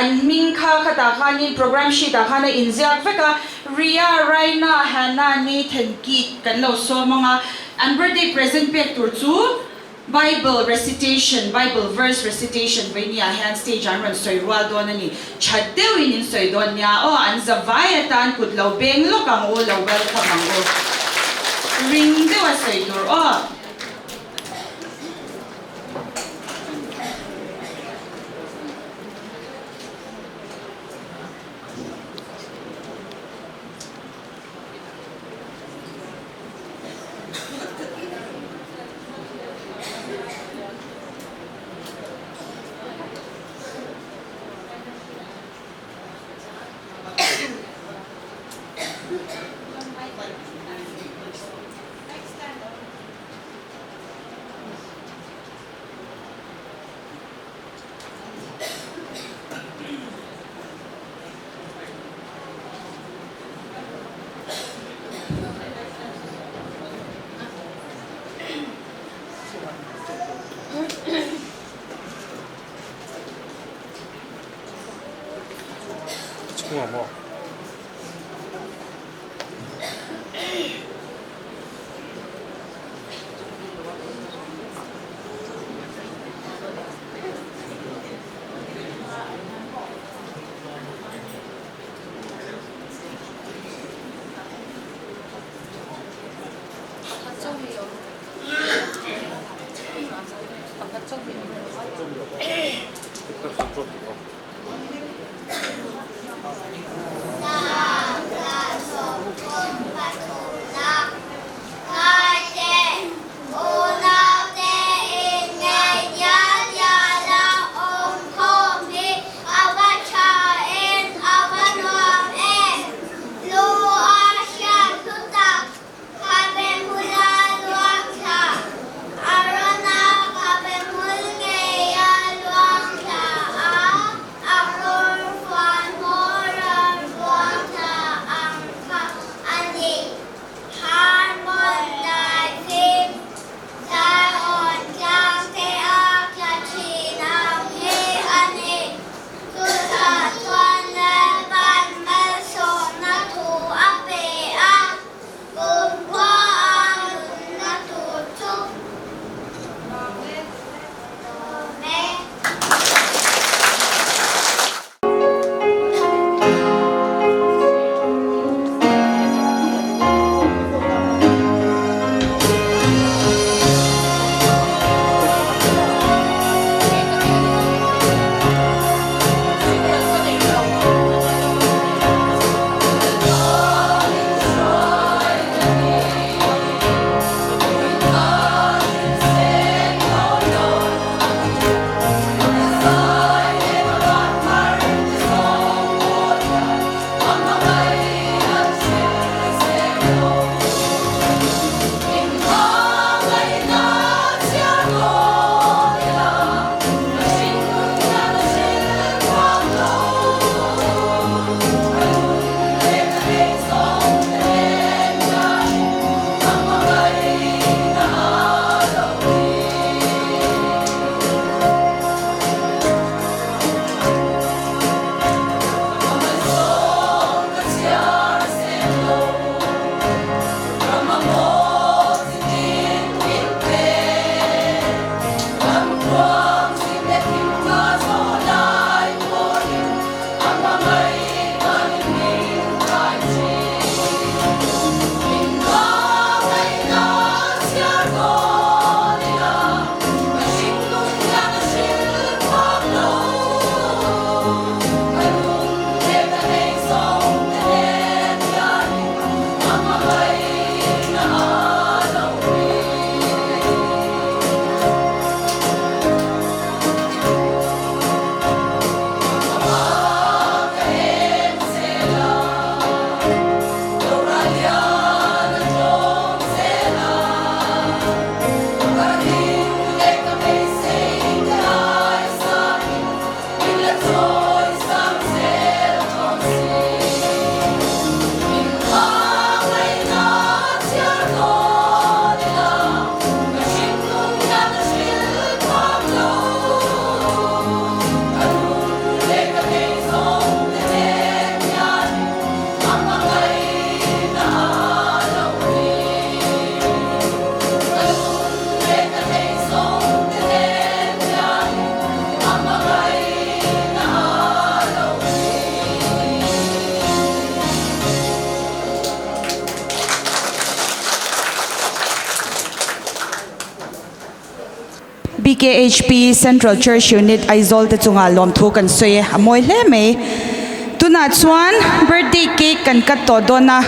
an hming kha khatah khanin program sheet ah khan a inziak vek a, Ria, Raina, Hannah, Nathan, Keith kan lo sawm ang a, an birthday present pek tur chu Bible recitation, Bible verse recitation veinia hian stage ah an rawn sawi rual dawn a ni. Tha deuhin in sawi dawn nia aw, an za vai atan kut lo beng lawk ang u, lo welcome ang u. Ring deuha sawi tur aw. chhungah maw? Khabe hmula luang thla, Arona khabe hmul ngeia luang thla a, a kawr fuan hmawra luang thla ang kha a ni. Harmon dai fim, Zion tlang te a tla thin ang hi a ni. Chutah chuan Lalpan malsawmna thu a pe a. Kumkhua a nunna tur chu lawm e. BKHP Central Church Unit Aizawl te chungah lawmthu kan sawi e, a mawi hle mai. Tunah chuan birthday cake kan cut tawh dawn a,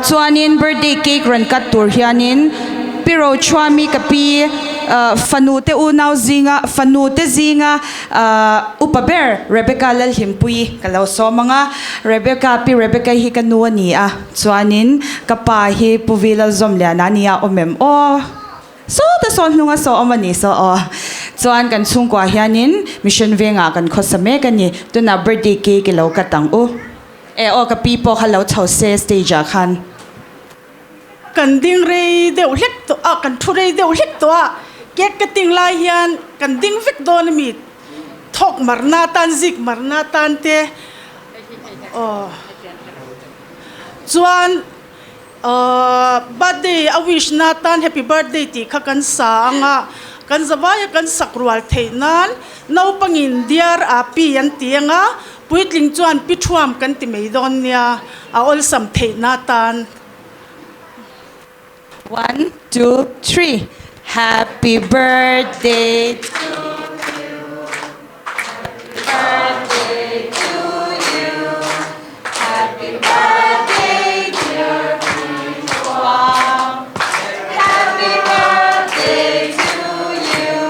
chuanin birthday cake rawn cut tur hianin Pi Rochhuami ka pi fanu te unau zinga fanu te zinga Upa ber Rebecca Lalhlimpuii ka lo sawm ang a, Rebecca pi Rebecca hi ka nu a ni a, chuanin ka pa hi Pu Vi Lalzawmliana a ni a, awm em aw? Sawta saw hnunga saw awm a ni saw aw. Chuan kan chhungkua hianin Mission Vengah kan khawsa mek a ni, tunah birthday cake i lo cut ang u. E aw ka pi pawh kha lo chho se stage ah khan. Kan ding rei deuh hlek tawh a, kan thu rei deuh hlek tawh a, cake ka ting lai hian kan ding vek dawn a mi, thawk marna tan, zik marna tan te, Aw. Chuan birthday a wish na tan happy birthday tih kha kan sa ang a, kan zavaia kan sak rual theih nan naupangin dear Api an ti ang a, puitling chuan pi thuam kan ti mai dawn nia, a awlsam theih na tan. One, two, three, Happy birthday to you, happy birthday to you, happy birthday dear Pi Thuam, happy birthday to you.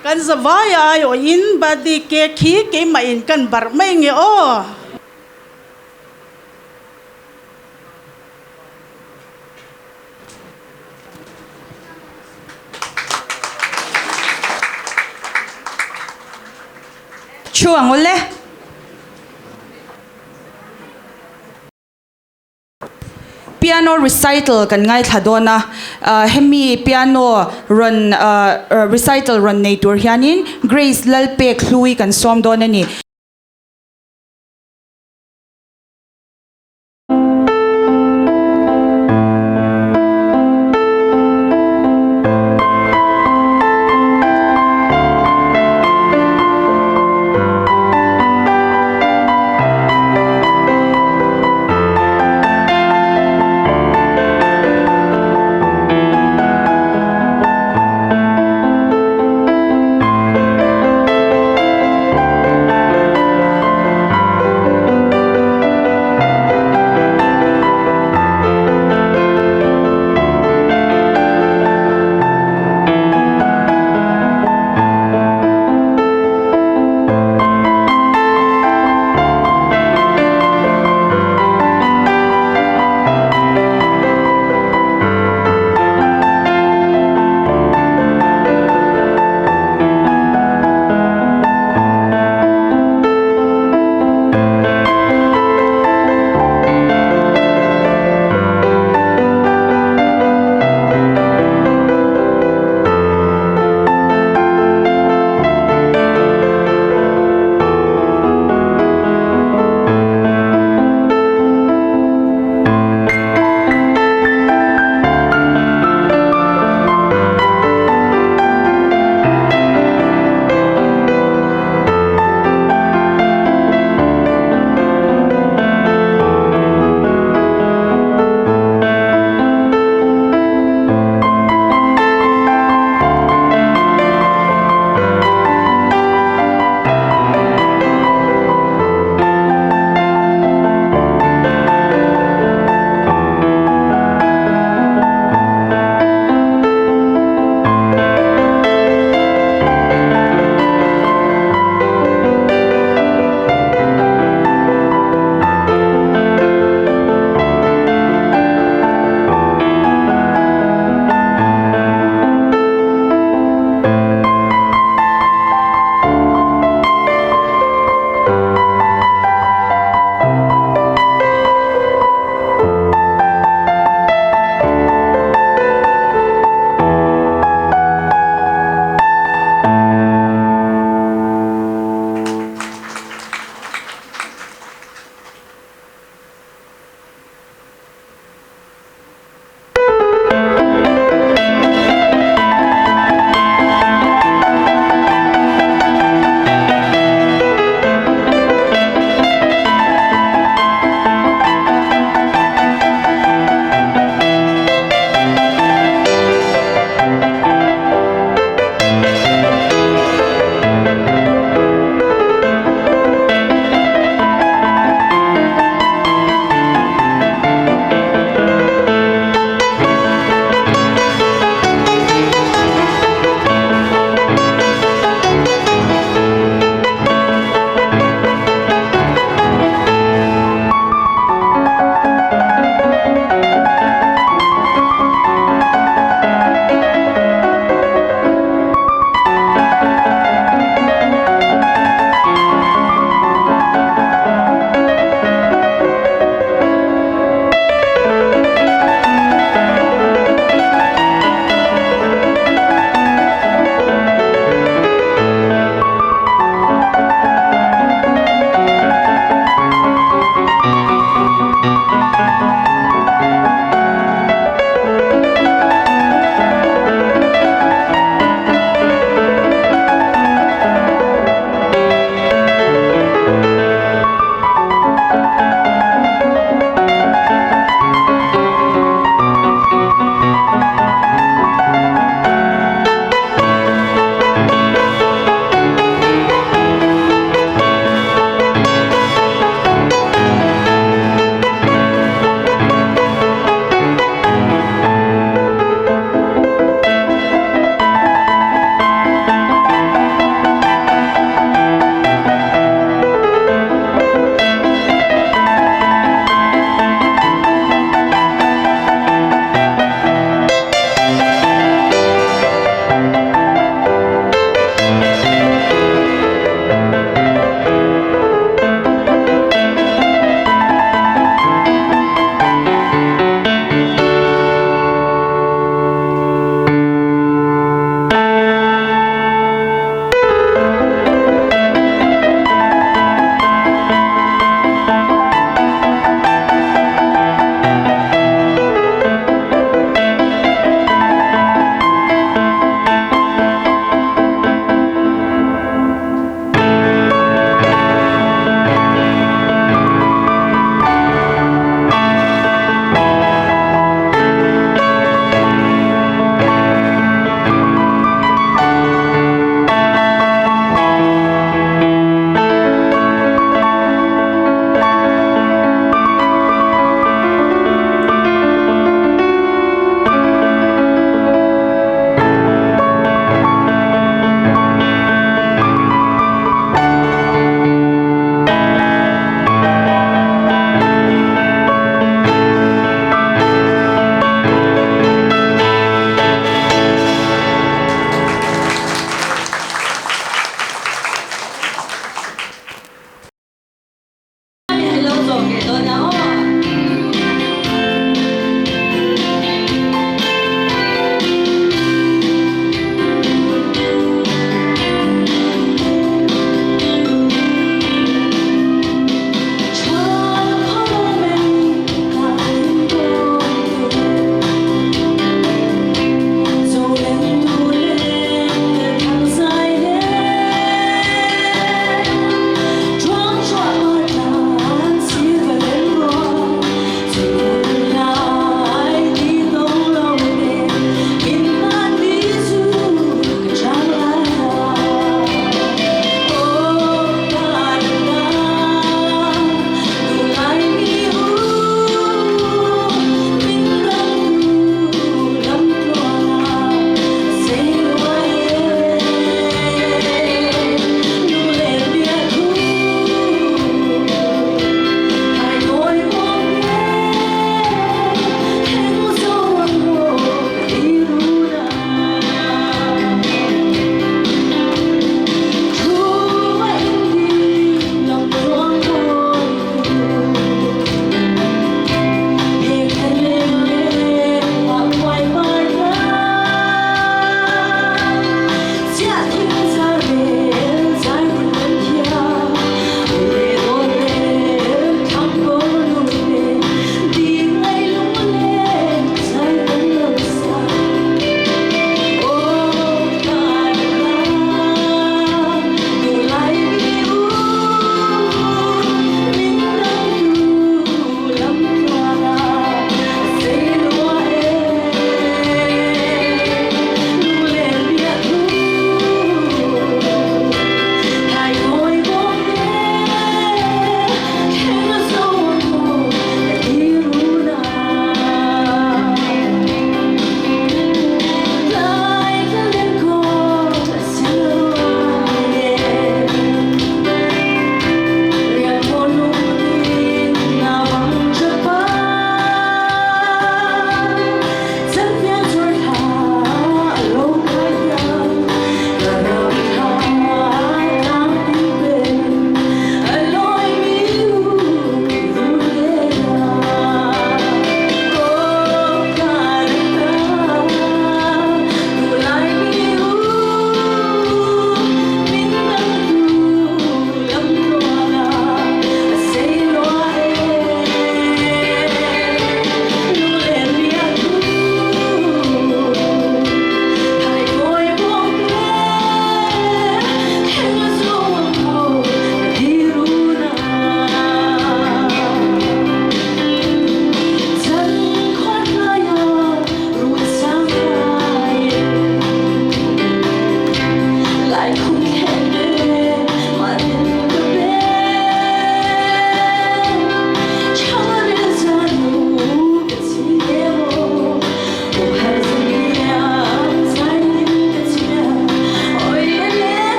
Kan zavai a aiawhin birthday cake hi keimah in kan barh mai nge aw. Thu ang ule. Piano recital kan ngaithla dawn a, hemi piano rawn recital rawn nei tur hianin Grace Lalpek Hlui kan sawm dawn a ni.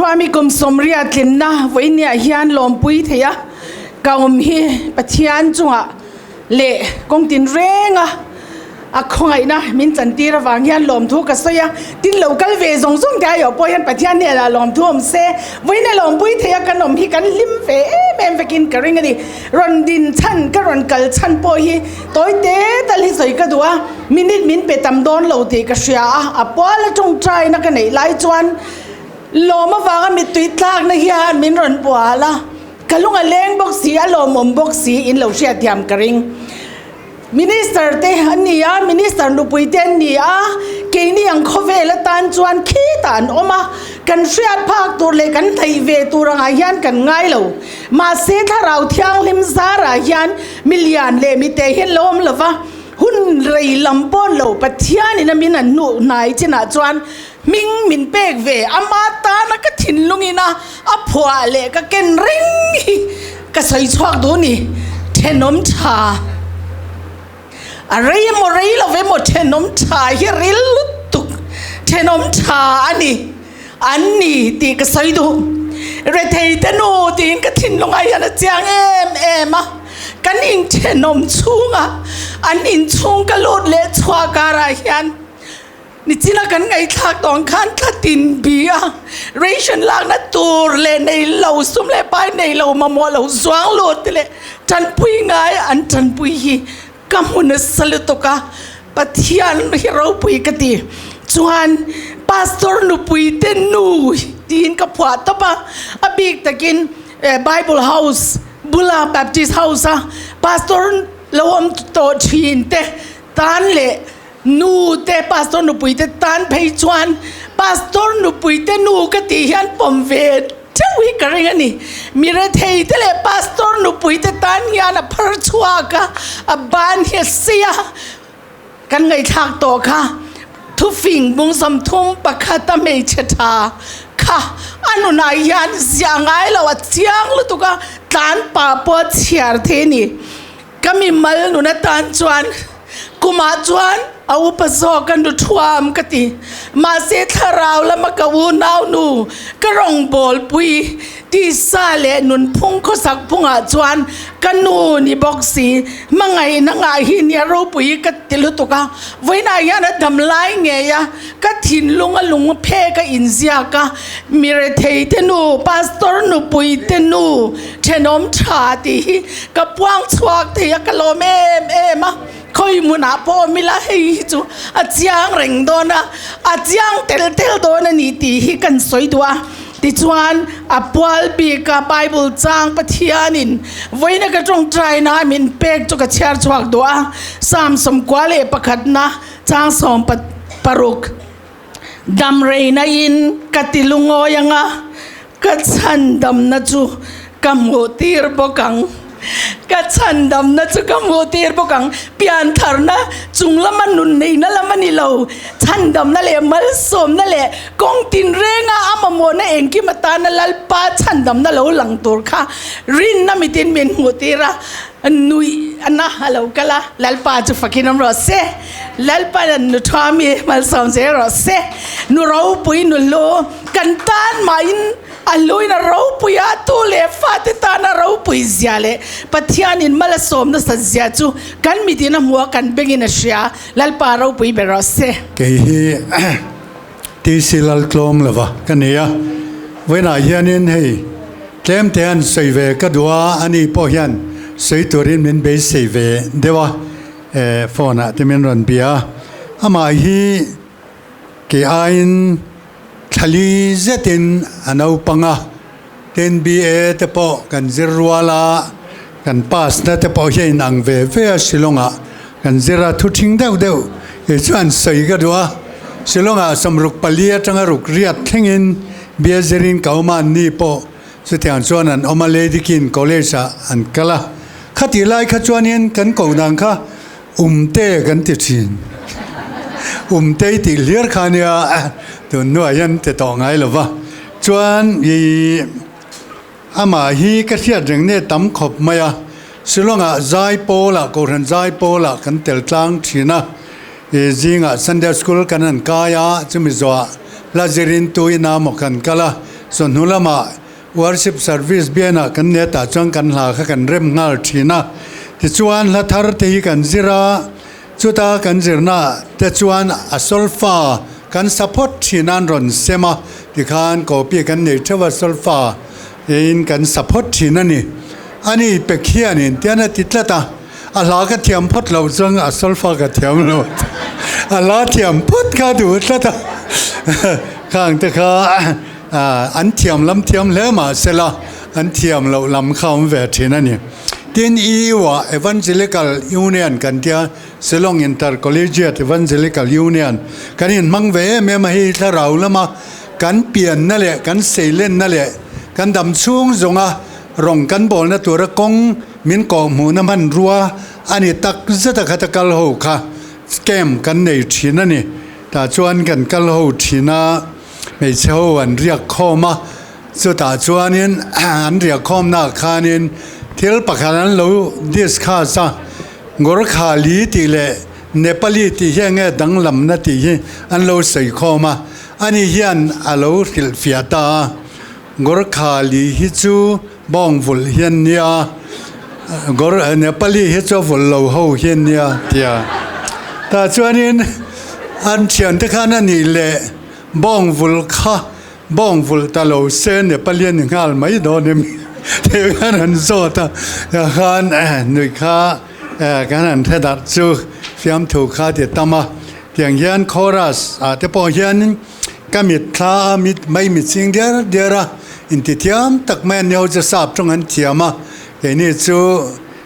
Thuami kum sawmriat tlinna vawinia hian lawmpui thei a, ka awm hi Pathian chungah leh kawng tin renga a khawngaihna min chantir avang hian lawmthu ka sawi a, tin lo kal ve zawng zawng te aiawh pawh hian Pathian hnenah lawmthu awm se, vawiina lawmpui thei a kan awm hi kan hlim ve em em vekin ka ring a ni. Rawn din chhan ka rawn kal chhan pawh hi tawi te tal hi sawi ka duh a, minute min pe tam dawn lo tih ka hria a, a puala tawngtaina ka neih lai chuan lawm avanga mittui tlakna hian min rawn bual a, ka lung a leng bawk si, a lawmawm bawk si in lo hriatthiam ka ring. Minister te an ni a, Minister nupui te an ni a, keini ang khawvel atan chuan khitah an awm a, kan hriat phak tur leh kan hnaih ve tur angah hian kan ngai lo. Mahse thlarau thianghlim zarah hian milian leh mite hian lo awm lova, hun rei lam pawh lo Pathianin a min an hnuh hnai chinah chuan hming min pek ve, ama tana ka thinlungin a a phuah leh ka ken reng hi ka sawi chhuak duh ni, thenawm tha a rei emaw rei lo emaw thenawm tha hi ril lutuk thenawm tha a ni an ni tih ka sawi duh rethei te nu tiin ka thinlungah hian a chiang em em a kan inthenawm chhunga an inchhung ka lut leh chhuah karah hian Nichina kan ngaihthlak tawng khan thla tin bi a, ration lakna tur leh nei lo, sum leh pai nei lo, mamawh lo zuang lut te leh tanpui ngai an tanpui hi ka hmu nasa lutuk a, Pathian hi ropui ka ti. Chuan Pastor nupui te nu tiin ka phuah tawp a, a bik takin Bible House bula Baptist House a Pastor lo awm tawh thin te tan leh Nu te pastor nupui te tan phei chuan pastor nupui te nu ka tih hian pawm ve theuh hi ka ring a ni. Mi rethei te leh pastor nupui te tan hian a phar chhuak a, a ban hi a sei a, kan ngaihthlak tawh kha thufing bung 30 pakhat a hmeichhe tha kha a nunah hian ziah ngai lo a chiang lutuk a, tlan pah pawh a chhiar thei a ni. Ka mimal nun atan chuan kumah chuan a upa zawk a nu thuam ka ti. Mahse thlarau lama ka unau nu ka rawngbawlpui tisa leh nunphung khawsak phungah chuan ka nu ni bawk si. Hmangaihna ngah hi nia ropui ka ti lutuk a, vawiinah hian a dam lai ngei a, ka thinlung a lung phek a inziak a, mi rethei te nu, pastor nupui te nu, thenawm tha tih hi ka puang chhuak thei a, ka lawm em em a, khawi hmunah pawh awm ila hei hi chu a chiang reng dawn a, a chiang tel tel dawn a ni tih hi kan sawi duh a, tichuan a pual bik a Bible chang Pathianin vawiina ka tawngtaina min pek chu ka chhiar chhuak duh a, Psalm 11na Chang 16, Dam reina in ka ti lungawi anga ka chhandamna chu ka hmuh tir bawk ang. Ka chhandamna chu ka hmuh tir bawk ang. Piantharna chung lama nun neihna lam a ni lo. Chhandamna leh malsawmna leh kawng tinrenga a mamawhna engkim atana Lalpa chhandamna lo lang tur kha rinna mitin min hmuh tir a. Nuih a na a lo kal a, Lalpa chu fakin awm rawh se. Lalpa an nu tha mi malsawm zel rawh se. Nu ropui nu lu kan tan mahin a luin a ropui a, tu leh fate tan a ropui zia leh Pathianin mal a sawm nasat zia chu kan mitin a hmu a, kan bengin a hria. Lalpa ropui ber rawh se. Kei hi TC Laltlawm lova ka ni a, vawiinah hianin hei Tlem te an sawi ve ka duh a, ani pawh hian sawi turin min beisei ve deuh a, eh phone ah te min rawn bia a, amah hi kei aiin thlali zetin a naupang a, tin BA te pawh kan zir rual a, kan pass na te pawh hi a inang ve ve a Shillong ah kan zir a, thu thing deuh deuh kei chuan sawi ka duh a, Shillong ah 64 atanga ruk riat thlengin BA zirin ka awm a, anni pawh chutiang chuan an awm a, Lady Kin College ah an kal a, khatih lai kha chuanin kan koh dan kha Umte kan ti thin, Umte i tih hliar kha ania tun hnuah hian ti tawh ngai lo va, chuan i amah hi ka hriat reng nge tam khawp mai a, Shillong ah zai pawl ah Kohhran zai pawl ah kan tel tlang thin a, i zingah Sunday School kan han kai a, chumi zawhah hla zirin tuina maw kan kal a. Chawhnu lamah worship service bianah kan nia tah chuan kan hla kha kan rem nghal thin a. Tichuan hla thar te hi kan zir a, chuta kan zirna te chuan a solfa kan sa phawt thin a an rawn sem a, tikhan copy kan nei theuh a solfa in kan sa phawt thin a ni. Ani pe khianin tian a ti tlat a, a hla ka thiam phawt loh chuan a solfa ka thiam lo a hla thiam phawt kha duh tlat a khang te kha an thiam lam thiam hle mah sela an thiam loh lam kha awm ve thin a ni. Tin EU ah Evangelical Union kan tia Shillong Intercollegiate Evangelical Union kan inhmang ve em em a hei thlarau lama kan pianna leh kan seilenna leh kan dam chhung zawnga rawng kan bawlna tura kawng min kawhhmuhna hmanrua a ni tak zet a khata kal ho kha camp kan nei thin a ni. Tah chuan kan kal ho thin a, hmeichhe ho an riak khawm a, chutah chuanin an riak khawmnaah khanin thil pakhat an lo discuss a, Gorkhali tih leh Nepali tih hi enge danglamna tih hi an lo sawi khawm a, ani hian a lo hrilhfiah ta a. Gorkhali hi chu bawng vulh hian nia, Gor Nepali hi chu a vulh lo ho hian nia tia. Tah chuanin an thiante khan a nih leh bawng vulh kha bawng vulh ta lo se Nepali a ni nghal mai dawn em tih khan an zawt a, tah khan nuih kha kan han hre darh chu fiamthu kha ti tam a. Tiang hian chorus ah te pawh hianin Ka mit thla a mit mai mit ching diar diar a, intithiam tak mai an ni ho chu sap tawng an thiam a, keini chu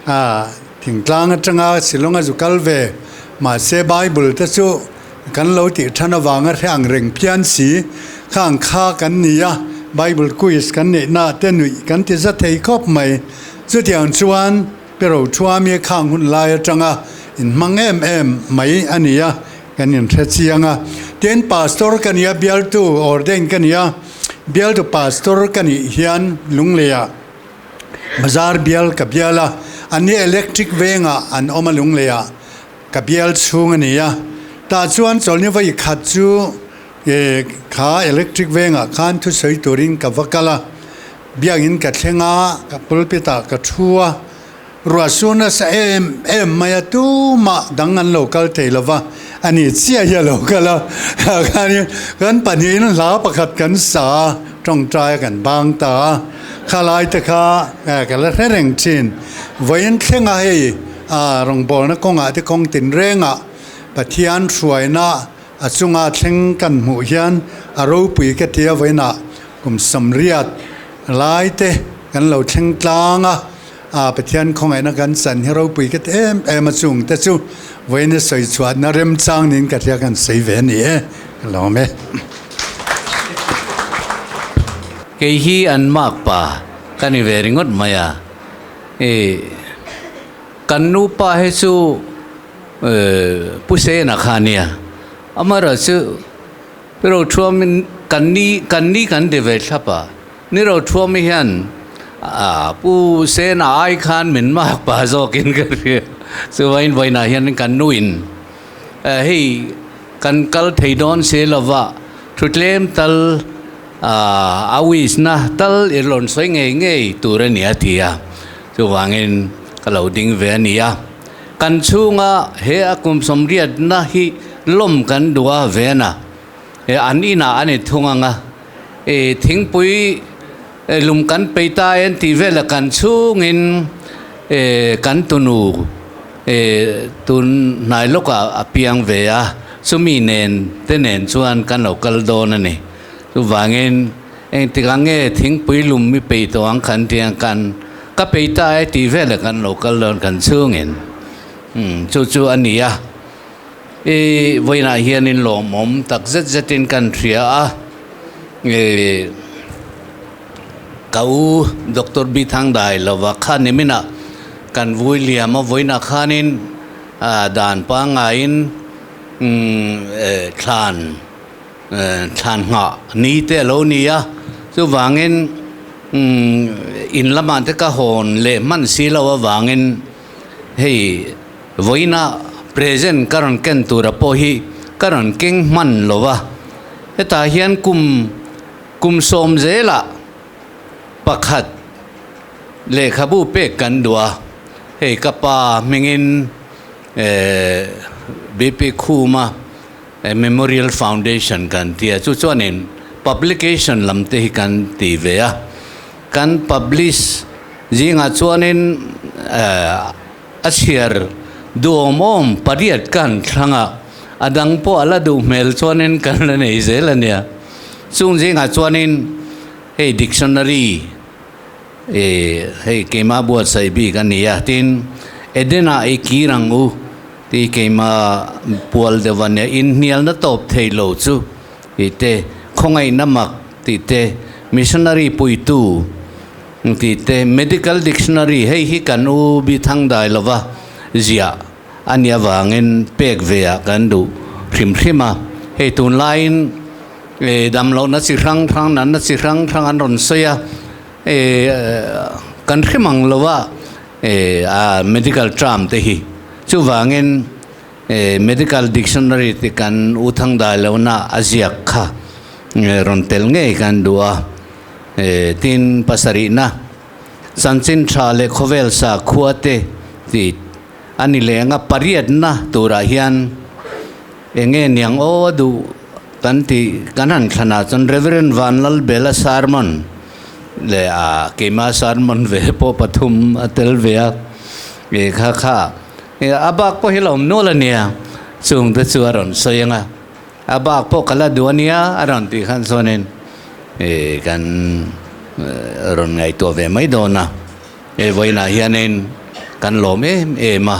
ah thingtlang atanga Shillong a zu kal ve, mahse Bible te chu kan lo tih than avanga hre ang reng phian si, khang kha kan ni a, Bible quiz kan neih na te nuih kan ti za thei khawp mai, chutiang chuan Pero Thuami khang hun lai atanga inhmang em em mai a ni a. Kan inhre chiang a, tin pastor ka nia bialtu ordain ka nia, bialtu pastor ka nih hian Lungleiah bazar bial ka bial a, an ni electric vengah an awm a Lungleiah ka bial chhung a ni a, tah chuan chawlhni vawi khat chu kha electric vengah khan thusawi turin ka va kal a, biakin ka thleng a, ka pulpit ah ka thu a. Ruah su nasa em em mai a, tumah dang an lo kal thei lo va, a ni chiah hi a lo kal a, khanin kan pahnihin hla pakhat kan sa a, tawngtai a kan bang ta a, khalai te kha ka la hre reng thin. Vawiin thlenga hei rawngbawlna kawngah te kawng tinrengah Pathian hruaina a chunga thleng kan hmuh hian a ropui ka tia vawiinah kum sawmriat lai te kan lo thleng tlang a, A Pathian khawngaihna kan chan hi ropui ka ti em em a chung te chu vawiin sawi chhuahna remchang niin ka hria kan sawi ve a ni e, ka lawm e. Kei hi an mark pa ka ni ve ringawt mai a, i kan nupa hi chu Pu Sena kha ania, amaherawh chu Rothuamin kan ni kan ni kan ti ve thlap a. Ni ro thuami hian Pu Sena ai khan min mak pah zawkin ka hria. Chuvain vawiinah hian kan nuin hei kan kal thei dawn si lova thutlem tal a wish na tal i rawn sawi ngei ngei tur a ni a ti a. Chuvangin ka lo ding ve a ni a. Kan chhunga he a kum sawmriatna hi lawm kan duh a ven a. An inah a ni thung ang a. I thingpui lum kan pei ta en tih vela kan chhungin kan tunu tun hnai lawkah a piang ve a, chumi nen te nen chuan kan lo kal dawn a ni. Chuvangin engtikah nge thingpui lum mi pei tawh ang khan tiang kan ka pei ta e tih vela kan lo kal dawn kan chhungin chu chu a ni a. I vawiinah hianin lawmawm tak zet zetin kan hria a, i ka u Doctor Bi Thang Dai lova kha niminah kan vui liam a, vawiinah khanin dan pangaiin thlan thlan nghah ni te a lo ni a, chuvangin in lamah te ka hawn leh hman si lo avangin hei Vawiina present ka rawn ken tura pawh hi ka rawn keng hman lo va, hetah hian kum Kum sawm zelah pakhat lehkhabu pek kan duh a, hei ka pa hmingin BP Khuma Memorial Foundation kan ti a, chu chuanin publication lam te hi kan ti ve a, kan publish zingah chuanin a chhiar duhawm awm pariat kan thlang a, a dang pawh a la duh hmel chuanin kan la nei zel a nia. Chung zingah chuanin hei dictionary eh hei keimah buatsaih bik a ni a, tin Edena i kir ang u tih keimah pual deuh a nia, inhnialna tawp thei lo chu tih te, khawngaihna mak tih te, missionary puitu tih te, medical dictionary hei hi kan u bi thang dai lova ziah a nih avangin pek ve ah kan duh hrim hrim a, hei tunlaiin eh damlohna chi hrang hrang natna chi hrang hrang an rawn sawi a, eh kan hrim ang lo a eh a medical term te hi chuvangin eh medical dictionary te kan u thang dai lohna a ziak kha rawn tel ngei kan duh a, eh tin pasarihna chanchin tha leh khawvel sakhua te tih a ni leh anga pariatna turah hian eng nge niang aw a duh kan tih kan han thlanah chuan Reverend Vanlalbela sermon leh a keima sermon ve pawh pathum a tel ve a e kha kha a bak pawh hi lo awm nual a nia chung te chu a rawn sawi ang a a bak pawh ka la duh a nia a rawn tih khan chuanin e kan rawn ngaihtuah ve mai dawn a. He vawiinah hianin kan lawm em em a,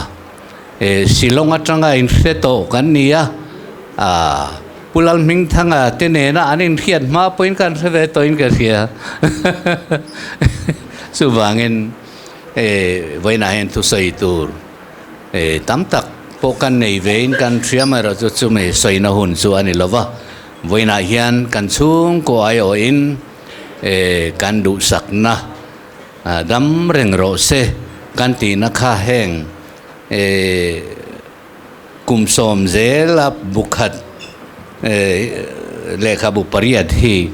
he Shillong atanga inhre tawh kan ni a, aah Pu Lalhmingthanga te nena an inhriat hma pawhin kan hre ve tawhin ka hria. Chuvangin he vawiinah hian thusawi tur he tam tak pawh kan nei vein kan hria amaherawhchu chumi sawina hun chu a ni lova, vawiinah hian kan chhungkaw aiawhin he kan duhsakna Dam reng rawh se kan tihna kha heng kum sawm zela bu khat lehkhabu pariat hi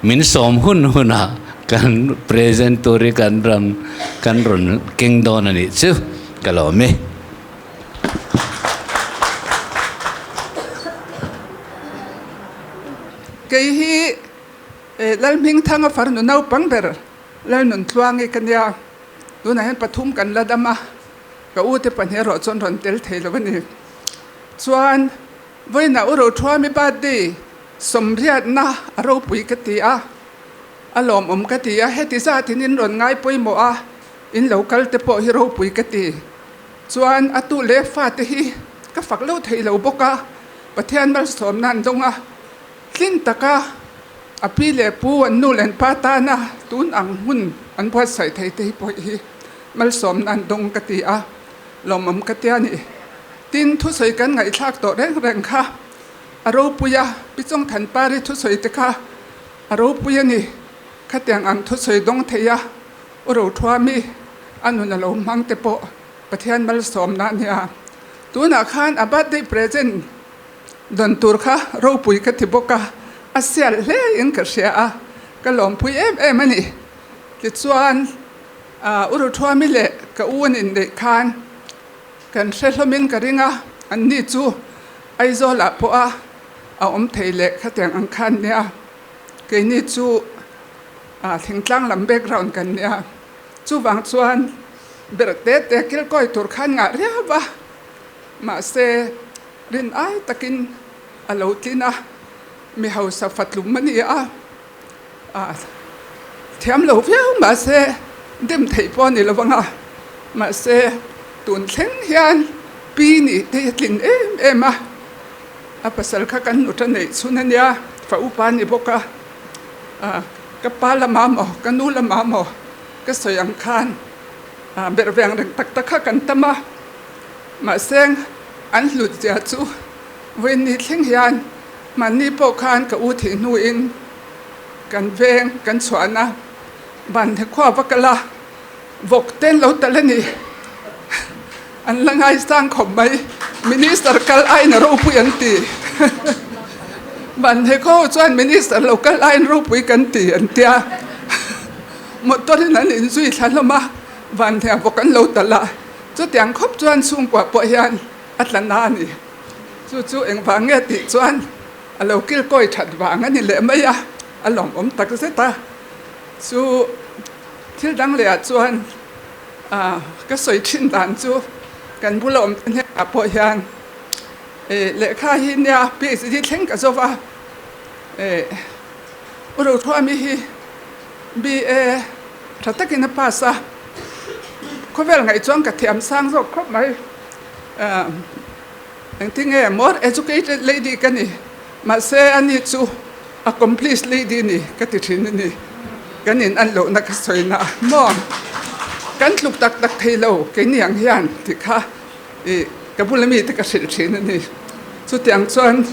min sawm hun hunah kan present tur hi kan rawn kan rawn keng dawn a nih chu ka lawm e. Kei hi Lalhmingthanga farnu naupang ber Lalnuntluangi ka nia, tunah hian pathum kan la dam a, ka u te pahnih erawh chuan rawn tel thei lo a ni. Chuan vawiinah U Rothuami birthday sawmriatna a ropui ka ti a, a lawmawm ka ti a, heti zatin in rawn ngai pawimawh a, in lo kal te pawh hi ropui ka ti. Chuan a tu leh fate hi ka fak lo thei lo bawk a, Pathian malsawmna an dawng a, tlin taka A pi leh pu an nu leh an pa tana tun ang hmun an buatsaih thei te hi pawh hi malsawmna an dawng ka ti a, lawmawm ka tia ni. Tin, thusawi kan ngaihthlak tawh reng reng kha a ropui a, Pi Chawngthan Pari thusawi te kha a ropui a ni. Khatiang ang thusawi dawng thei a, U Rothuami a nun a lo hmang te pawh Pathian malsawmna a nia. Tunah khan a birthday present Dawn tur kha ropui ka ti bawk a, a sial hle in ka hria a, ka lawmpui em em a ni. Tichuan, U Ruthuami leh ka u an inneih khan kan hre hlawmin ka ring a, anni chu Aizawlah pawh a a awm thei leh khatiang ang khan nia, keini chu thingtlang lam background kan nia, chuvang chuan berh te te kilkawi tur khan ngah riau a, mahse, Rin ai takin a lo tlin a, mi hausa fatlum a ni a, a thiam lo viau mahse dem theih pawh a ni lo vang a, mahse tun thleng hian pi nih te hi a tlin em em a, a pasal kha kan nuta neih chhun a nia, fa upa a ni bawk a, ka pa lamah maw ka nu lamah maw ka sawi ang khan berh veng reng tak tak kha kan tam a. Mahse, an hlut zia chu vawiinni thleng hian mahni pawh khan ka u thih hnuin kan veng kan chhuahna ban he khua va kal a, vawk te an lo tal a ni. An la ngaisang khawp mai. Minister kal aiin a ropui an ti. Vanhne khaw chuan Minister lo kal aiin ropui kan ti an tia. Motor in an inzui thla hlawm a, Vanhne bawk an lo talh a. Chutiang khawp chuan chhungkua pawh hian a tla na a ni. Chu chu engvang nge tih chuan a lo kilkawi that vang a ni leh mai a, a lawmawm tak zet a. Chu thil dang leh ah chuan ka sawi thin dan chu kan bula awm te hnenah pawh hian lehkha hi nia PhD thleng ka zo va, U Rothuami hi BA tha takin a pass a, khawvel ngaih chuan ka thiam sang zawk khawp mai. Engtinge more educated lady ka ni, mahse ani chu accomplished lady ni ka ti thin a ni. Kan in an lohna ka sawi na maw? Kan tluk tak tak thei lo keini ang hian tih kha i ka bula mite ka hrilh thin a ni. Chutiang chuan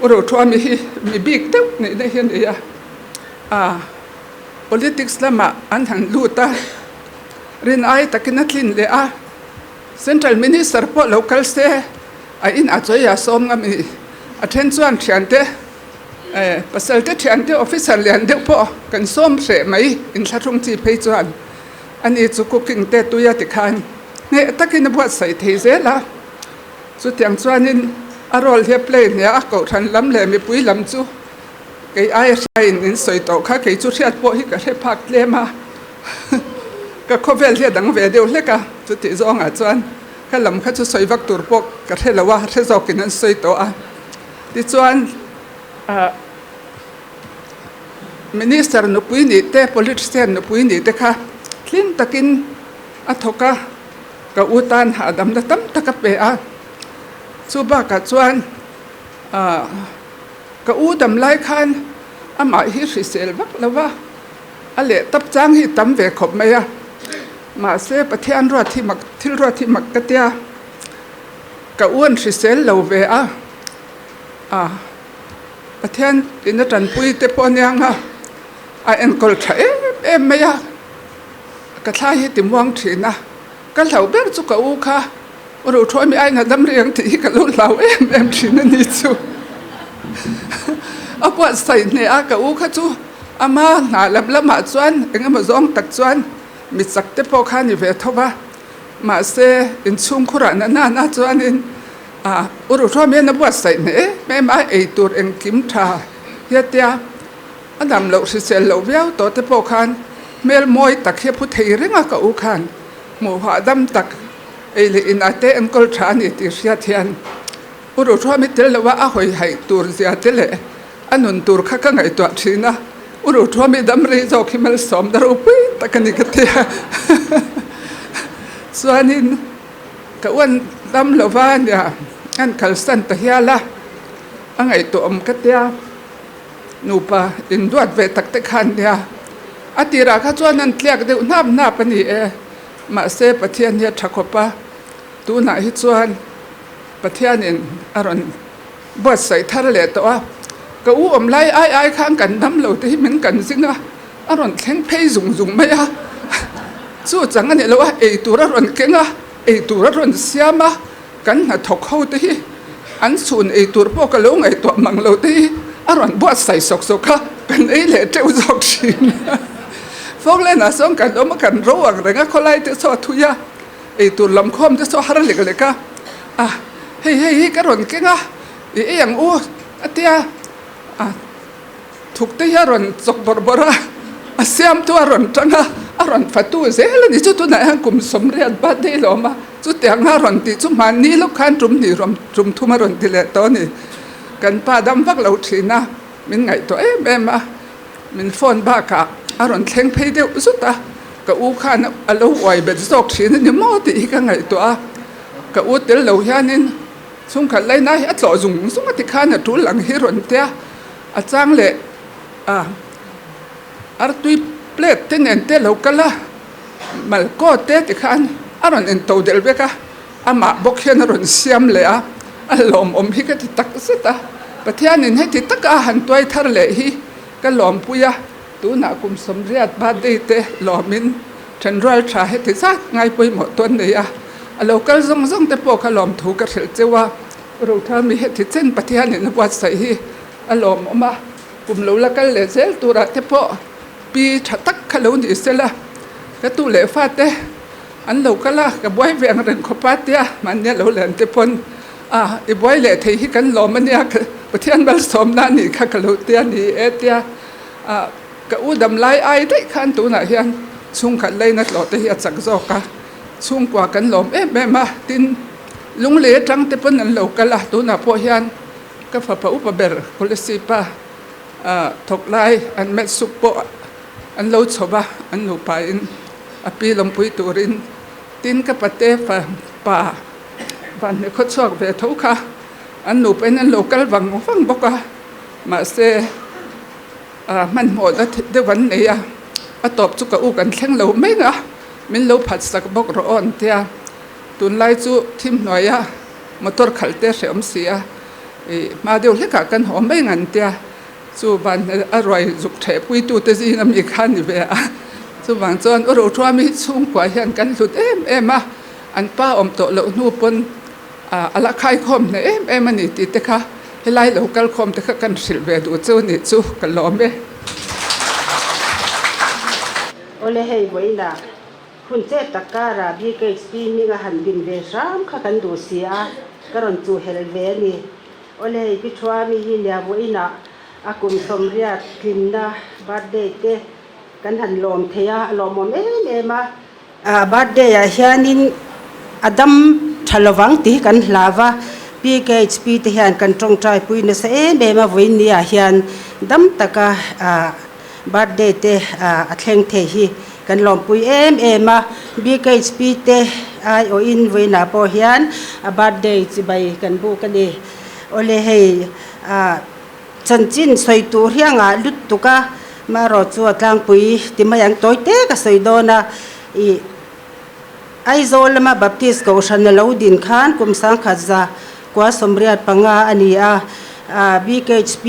U Rothuami hi mi bik deuh neihna hi a nei a, a politics lamah an han lut a, rin ai takin a tlin leh a. Central Minister pawh lo kal se, a in a chawi a sawm ngam i. A then chuan thiante, pasal te thiante officer lian deuh pawh kan sawm hreh mai inthlahrung chi phei chuan ani chu cooking te tui a ti khan hneh takin a buatsaih thei zel a. Chutiang chuanin a role hi a play nia a kohhran lam leh mipui lam chu kei aia hriain in sawi tawh kha kei chu hriat pawh hi ka hre phak tlem a. Ka khawvel hi a dang ve deuh hlek a, chutih zawngah chuan ka lam kha chu sawi vak tur pawh ka hre lo a, hre zawkin an sawi tawh a. Tichuan Minister nupui nih te, Politician nupui nih te kha hlim takin a thawk a, ka u tan hahdamna tam tak a pe a. Chu bakah chuan ka u dam lai khan amah hi hrisel vak lo va. A leh tap chang hi tam ve khawp mai a, mahse Pathian ruat hi mak thil ruat hi mak ka tia, ka uan hrisel lo ve a, a Pathian ina tanpui te pawh aniang a, a enkawl tha em em mai a, ka thla hi ti muang thin a, ka hlauh ber chu ka u kha Ruhṭhuami aina dam riang tih hi ka lo hlau em em thin a ni chu. A buatsaih hneh a ka u kha chu ama hna lam lamah chuan eng emaw zawng tak chuan mi chak te pawh kha a ni ve tho va, mahse inchhung khurah na nana chuanin a u Ruhṭhuami hian a buatsaih hneh em em a, ei tur engkim tha hiatia a dam loh hrisel loh viau tawh te pawh khan hmel mawi tak hi a phu thei reng a ka u khan hmuh hahdam tak Ei leh in ate enkawl tha a ni tih hriat hian U Ruhruami tel loha a hawi haih tur zia te leh a nun tur kha ka ngaihtuah thin a, U Ruhruami dam rei zawk hi malsawmna ropui tak a ni ka ti a. Chuanin ka uan dam lova nia an kalsan ta hial a, a ngaihtuah awm ka tia nupa induat ve tak te khan nia a tirah kha chuan an tliak deuh hnap hnap a ni e. Mahse Pathian hi a tha khawp a, tunah hi chuan Pathianin a rawn buatsaih thar leh tawh a, ka u awm lai ai ai khan kan dam lo te hi min kan zing a, a rawn thleng phei zung zung mai a, chu chang a ni lo a, ei tur a rawn keng a, ei tur a rawn siam a, kan hnathawk ho te hi an chhun ei tur pawh ka lo ngaihtuah mang lo te hi a rawn buatsaih sawk sawk a, kan ei leh teuh zawk thin. Falkland ah sawn kan awm a, kan ro ang reng a, khawlai te saw a thui a, ei tur lam khawm te saw a har lek lek a, a hei hei hi ka rawn keng a, i ei ang u a tia, a thuk te hi a rawn chawk bawrh bawrh a, a siamtu a rawn tang a, a rawn fatu zel a ni chu tunah hian kum sawmriat birthday la awm a, chutiang a rawn tih chu hmanni lawk khan tum hnih rawm tum thum a rawn ti leh tawh a ni, kan pa dam vak lo thin a, min ngaihtuah em em a. Min phone bakah a rawn thleng phei deuh zut a, ka u khan a lo uai bet zawk thin a ni maw tih hi ka ngaihtuah a, ka u tel lo hianin chhungkhat laina hi a tlawh zung zung a tikhan a tul ang hi rawn tia, a chang leh a artui plate te nen te lo kal a, malkaw te tikhan a rawn into del vek a, amah bawk hian a rawn siam leh a, a lawmawm hi ka ti tak zet a, Pathianin heti taka a han tuai thar leh hi ka lawmpui a, tunah kum sawmriat birthday te lawmin thenrual tha heti zat ngai pawimawh tawn nei a, a lo kal zawng zawng te pawh kha lawmthu ka hrilh cheu a, Rothami heti chen Pathianin a buatsaih hi A lawmawm a, kum lo la kal leh zel turah te pawh pi tha tak kha lo ni sela, ka tu leh fate an lo kal a, ka buai ve ang reng khawp a tia mahnia lo len te pawn a i buai leh thei hi kan lawm a nia, Pathian malsawmna a nih kha ka lo tia ni e tia a ka u dam lai ai daih khan tunah hian chhungkhat laina tlawh te hi a chak zawk a, chhungkua kan lawm em em a, tin lunglei atang te pawn an lo kal a, tunah pawh hian Ka fapa upa ber Kolasib-a thawk lai an met sup pawh an lo chho va, an nupain a pi lawmpui turin. Tin, ka pate fa pa vanhne khaw chhuak ve tho kha an nupain an lo kal vang vang bawk a, mahse hmanhmawhna deuh an nei a, a tawp chu ka u kan thleng lo mai a, min lo phat sak bawk rawh aw an tia. Tunlai chu thim hnuaia Motor khalh te hrehawm si a, ih hma deuh hlekah kan haw mai ngan tia, chu van a ruai zuk theh puitu te zinga mi kha a ni ve a, chuvang chuan u Rothruami hi chhungkua hian kan hlut em em a, an pa awm tawh loh hnu pawn a la khaikhawm hneh em em a ni tih te kha helai lo kal khawm te kha kan hrilh ve duh chu nih chu ka lawm e. Awle hei vawiinah Hun che tak karah BKHP hming a han din ve hram kha kan duh si a, ka rawn chuh hel ve a ni. Awle hei Pi Thuami hi nia vawiinah a kum 80 tlinna birthday te kan han lawm thei a, a lawmawm em em a. A birthday ah hianin a dam tha lovang tih hi kan hlau a, PKHP te hian kan tawngtai pui nasa em em a, vawiin ni ah hian dam taka Birthday te a thleng thei hi kan lawmpui em em a, BKHP te aiawhin vawiinah pawh hian a birthday chibai kan buk a ni. Awle hei chanchin sawi tur hi a ngah lut tuk a, marawh chu a tlangpui ti mai ang tawi te ka sawi dawn a, ih Aizawl lama Baptist Kohhran a lo din khan kum sangkhat za kua 85 a ni a, BKHP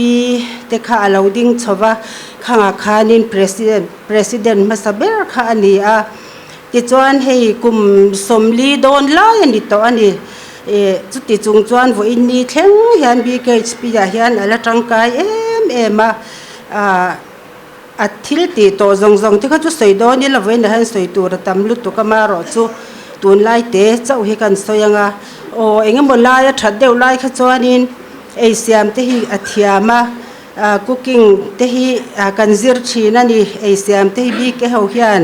te kha a lo ding chho va, khangah khanin President President hmasa ber kha a ni a. Tichuan hei kum 40 dawn lai a ni tawh a ni. Chuti chung chuan vawiin ni thleng hian BKHP ah hian a la tangkai em em a. A thil tih tawh zawng zawng te kha chu sawi dawn ila vawiinah hian sawi tur a tam lutuk a marawh chu tunlai te chauh hi kan sawi ang a, aw eng emaw lai a that deuh lai kha chuanin ei siam te hi a thiam a, cooking te hi kan zir thin a ni, ei siam te hi bik e ho hian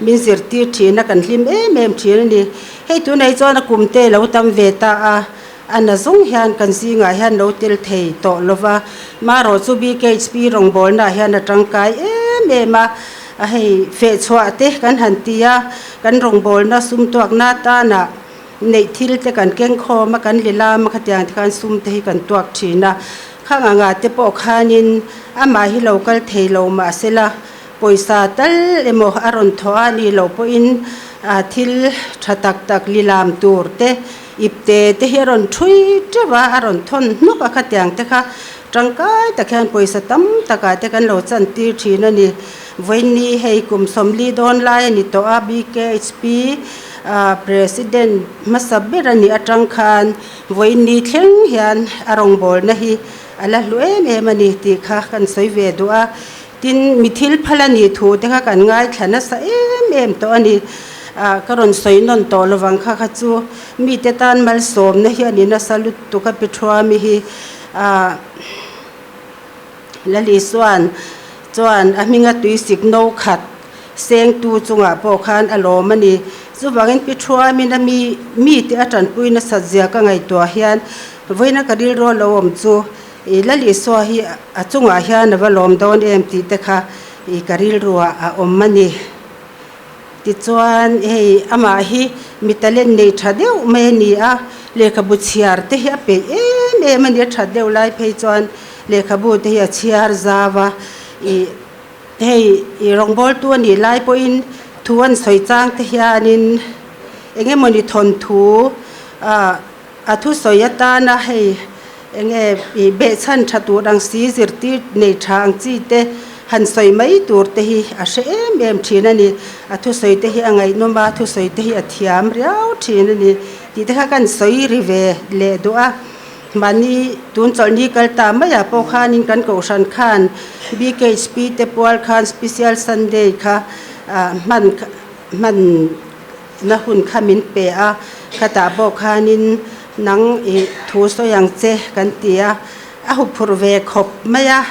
min zirtir thin a kan hlim em em thin a ni, hei tunah hi chuan a kum te lo tam ve ta a. A na zawng hian kan zingah hian lo tel thei tawh lo va, marawh chu BKHP rawngbawlnaah hian a tangkai em em a, a hei fehchhuah te kan han ti a, kan rawngbawlna sum tuakna atana neih thil te kan keng khawm a, kan lilam a khatiang te khan sum te hi kan tuak thin a, khang angah te pawh khanin amah hi lo kal thei lo mahsela pawisa tal emaw a rawn thawh a nih loh pawhin thil tha tak tak lilam tur te Ipte te hi a rawn thui teuh a, a rawn thawn hnawk a khatiang te kha tangkai tak hian pawisa tam takah te kan lo chan tir thin a ni. Vawiinni hei kum 40 dawn lai a ni tawh a, BKHP President hmasa ber a nih atang khan vawiinni thleng hian a rawngbawlna hi a la hlu em em a ni tih kha kan sawi ve duh a. Tin, mi thil phal a nih thu te kha kan ngaithla nasa em em tawh a ni. Ka rawn sawi nawn tawh lovang kha kha chu mite tan malsawmna hi a ni nasa lutuk a pi Thuami hi. Lali chuan chuan a hminga tuisik no khat sengtu chungah pawh khan a lawm a ni. Chuvangin pi Thuamin a mi mite a tanpui nasat zia ka ngaihtuah hian vawiina ka rilru a lo awm chu I Lal Isua hi a chungah hian a va lawm dawn em tih te kha i ka rilruah a awm a ni. Tichuan hei amah hi mi talent nei tha deuh mai a ni a, lehkhabu chhiar te hi a peih em em a ni, a that deuh lai phei chuan lehkhabu te hi a chhiar zau a, i hei i rawngbawltu a nih lai pawhin thu an sawi chang te hianin eng emawni thawnthu ah A thusawi atana hei enge i behchhan tha tur ang si zirtir nei tha ang chi te han sawi mai tur te hi a hre em em thin a ni. A thusawi te hi a ngaihnawm a, thusawi te hi a thiam riau thin a ni tih te kha kan sawi ri ve leh duh a. Mahni tun chawlhni kal ta maiah pawh khanin kan kohhran khan BKHP te pual khan Special Sunday kha hman hman na hun kha min pe a, khatah pawh khanin nang i thu sawi ang che kan ti a, a huphurh ve khawp mai a.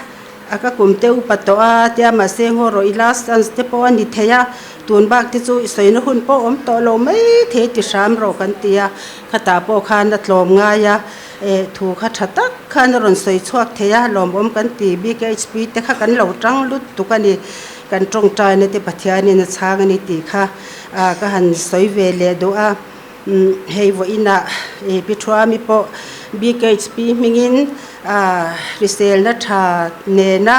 A ka kum te upa tawh a tia mahse ngaw rawh i last chance te pawh a ni thei a, tun bak te chu i sawina hun pawh awm tawh lo mai thei ti hram rawh kan ti a, khatah pawh khan a tlawm ngai a, eh thu kha tha tak khan a rawn sawi chhuak thei a, lawmawm kan ti BKHP te kha kan lo tang lut tuk a ni, kan tawngtaina te Pathianin a chhang a ni tih kha ka han sawi ve leh duh a. Hei vawiinah Pi Thuami pawh BKHP hmingin hriselna tha nena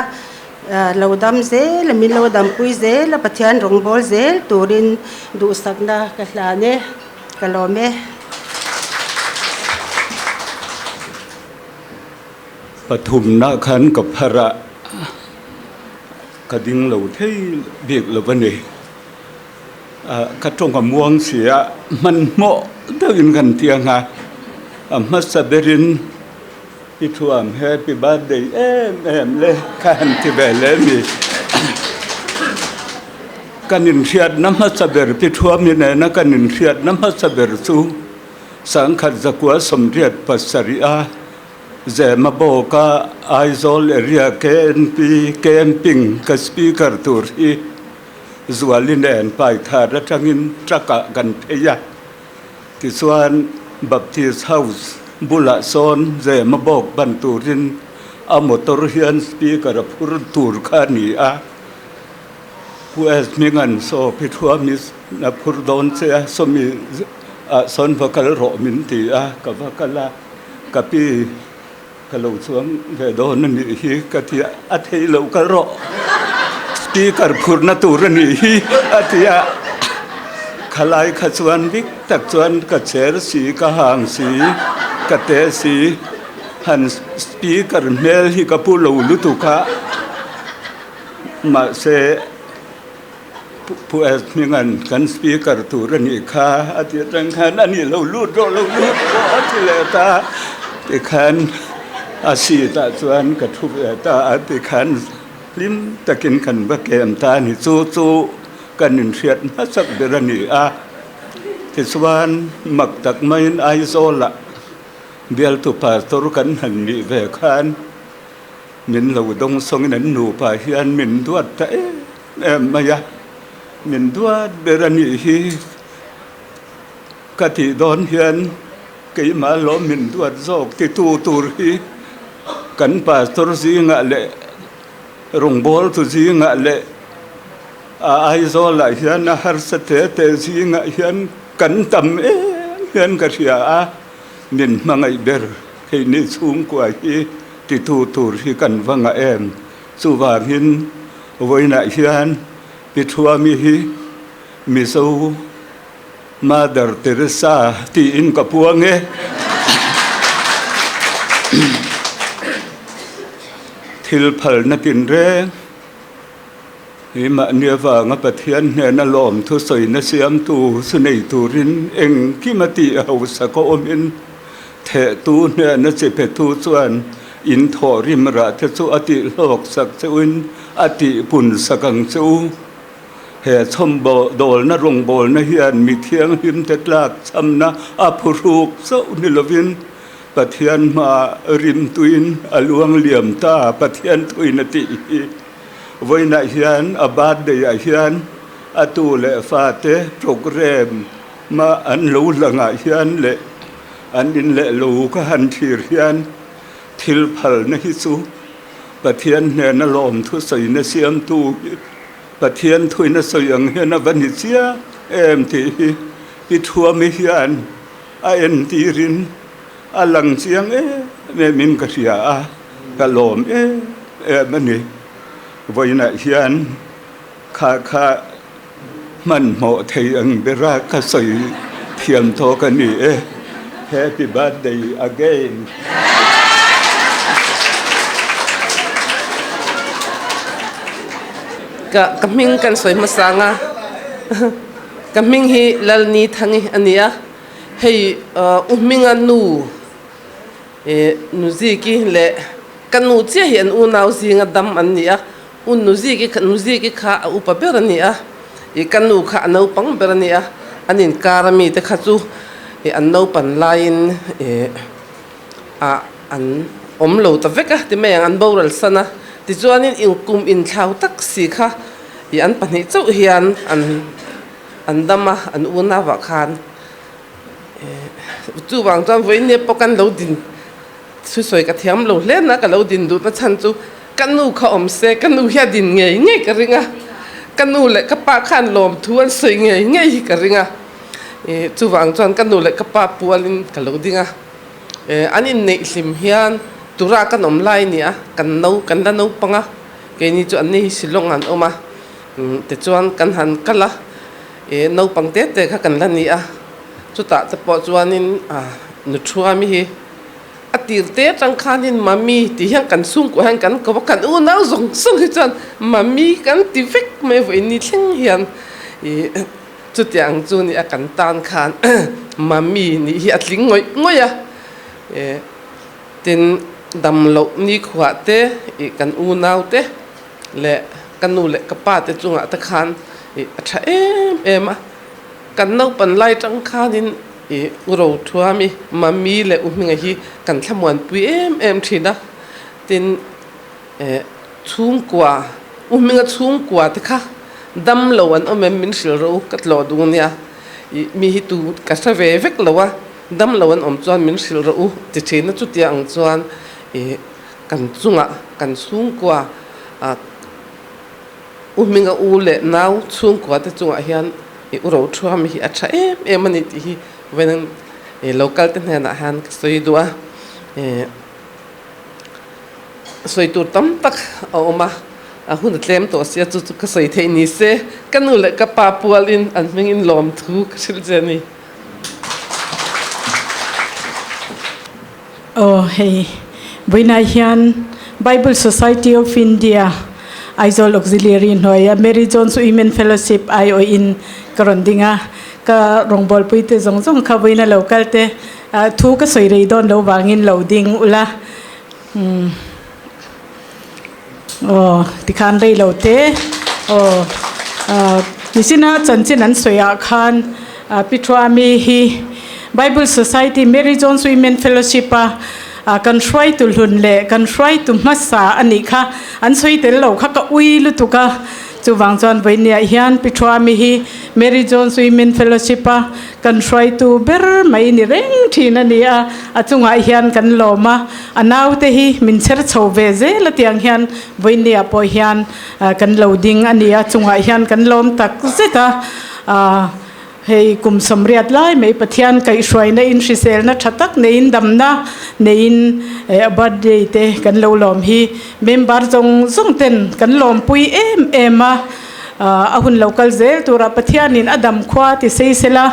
lo dam zel a, min lo dampui zel a, Pathian rawngbâwl zel turin duhsakna ka hlan e, ka lawm e. Pathumna khan ka phar a, ka ding lo thei bik lo a ni. Ka tawng a muang si a, hmanhmawh deuhin kan ti ang a, a hmasa berin i thuam happy birthday em em le ka han ti ve le mi. Kan inhriatna hmasa ber pi thuami nena kan inhriatna hmasa ber chu sangkhat zakua 87 a Zema bawka Aizawl area KNP camping ka speaker tur hi Zuali nen Paithar atangin truck ah kan phei a, tichuan Baptist House bulah sawn Zema bawk ban turin a motor hian speaker a phur tur kha a ni a, Pu S Hminga'n saw phi thuam i a phur dawn che a, sawmi ah sawn va kal rawh min ti a, ka va kal a, ka pi. Ka lo chuang ve dawn a nih hi ka ti a, a thei lo kal rawh, speaker phurna tur a nih hi a ti a, khalai kha chuan dik tak chuan ka cher si, ka hang si, ka te si, han speaker hmel hi ka pu lo lutuk a, mahse Pu S Hminga'n kan speaker tur a nih kha a ti atang khan a nih lo lut rawh lo lut rawh a ti leh ta tikhan a seat ah chuan ka thu ve ta a tikhan hlim takin kan va kem ta a ni chu chu kan inhriat hmasak ber a ni a tichuan mak tak maiin Aizawl ah bialtu pastor kan han nih ve khan Min lo dawng sawngin an nupa hian min duat ta em em mai a, min duat ber a nih hi ka tih dawn hian keimah lawm min duat zawk titu tur hi kan pastor zingah leh rawngbawltu zingah leh a Aizawlah hian a harsa te te zingah hian kan tam em hian ka hria a, min hmangaih ber keini chhungkua hi. Titu tur hi kan va ngah em? Chuvangin vawiinah hian Pi Thuami hi Mizo Mother Teresa tiin ka puang e. Thil phalna tinreng hi mahni avanga Pathian hnena lawm thusawina siamtu chu nei turin engkim a tih hausa ka awmin Thehtu hnena chi petu chuan in thawh rim rah te chu a tih hlawk sak cheuhin a tih pun sak ang che u. He chhawmdawlna rawngbawlna hian mi thianghlim te tlak chhamna a phuhruk chauh ni lovin Pathian hmaah rim tuin a luang liam ta Pathian thuin a tih hi. Vawiinah hian a birthday ah hian a tu leh fate programme ma an lo langah hian leh An in leh lo ka han thlir hian thil phalna hi chu Pathian hnena lawm thusawina siamtu hi Pathian thuina sawi ang hian a va ni chiang em tih hi i thuami hian a entirin a lang chiang em em in ka hria a, ka lawm em em a ni. Vawiinah hian kha kha Hmanhmawh thei ang bera ka sawi thiam tawk a ni e. Happy birthday again. Ka ka hming kan sawi hmasa ang a, ka hming hi Lalni Thangi a ni a, hei U Hminga nu. Nuziki leh ka nu chiah hi an unau zinga dam an ni a, u Nuziki Nuziki kha a upa ber a ni a, ih ka nu kha a naupang ber a ni a, an inkar a mite kha chu ih an naupan laiin ih ah an awm lo ta vek a ti mai ang, an boral san a, tichuanin kum inthlau tak si kha ih an pahnih chauh hian an an dam a, an unauah khan. Chuvang chuan vawiin pawh kan lo din thusawi ka thiam lo hle na ka lo din duhna chhan chu ka nu kha awm se ka nu hi a din ngei ngei ka ring a, ka nu leh ka pa khan lawmthu an sawi ngei ngei hi ka ring a, chuvang chuan ka nu leh ka pa pualin ka lo ding a, an inneih hlim hian tura kan awm lai a ni a, kan no kan la naupang a, keini chu an ni hi Shillong an awm a, tichuan kan han kal a. E naupang te te kha kan la ni a, chutah te pawh chuanin nu Thuami hi a tir te atang khanin Mummy tih hian kan chhungkuah hian kan ko a, kan unau zawng zawng hi chuan Mummy kan ti vek mai vawiin thleng hian i chutiang chu ni a kan tan khan Mummy nih hi a tling ngawih ngawih a, e tin damloh nikhuah te i kan unau te. leh ka nu leh ka pa te chungah te khan ih a tha em em a, kan naupan lai tang khanin ih u Rothuami, Mami leh u Hminga hi kan thlamuanpui em em thin a, tin eh chhungkua u Hminga chhungkua te kha dam lo an awm em min hrilh rawh u ka tlawh duh nia ih mi hi tu ka hre ve vek lo a, dam lo an awm chuan min hrilh rawh u ti thin a chutiang ang chuan ih. Kan chungah kan chhungkua u Hminga u leh nau chhungkua te chungah hian i u Rothuam hi a tha em em a ni tih hi vawiin local te hnenah hian ka sawi duh a, sawi tur tam tak a awm a, a hun a tlem tawh sia chu chu ka sawi theih ni se ka nu leh ka pa pualin an hmingin lawmthu ka hrilh che a ni. Aw hei, vawiinah hian Bible Society of India, Aizawl Auxiliary hnuaia Mary Jones Women Fellowship aiawhin ka rawn ding a, ka rawngbawlpuite zawng zawng kha vawiina lo kal te thu ka sawi rei dawn lo vangin lo ding ula. Umm aw tikhan rei lo te aw nichina chanchin an sawi ah khan Pi Thuami hi Bible Society Mary Jones Women Fellowship a kan hruaitu hlun leh kan hruaitu hmasa a nih kha an sawi tel lo kha ka ui lutuk a. Chuvang chuan vawinia hian Pi Thuami hi Mary Jones Women Fellowship a kan hruaitu ber mai ni reng thin a ni a, a chungah hian kan lawm a, a naute hi min chher chho ve zel a tiang hian vawinia pawh hian kan lo ding a ni a, chungah hian kan lawm tak zet a. Hei kum sawmriat lai mai Pathian kaihhruaina in hriselna tha tak neiin damna neiin birthday te kan lo lawm hi member zawng zawng ten kan lawmpui em em a, a hun lo kal zel tura Pathianin a dam khua ti sei sela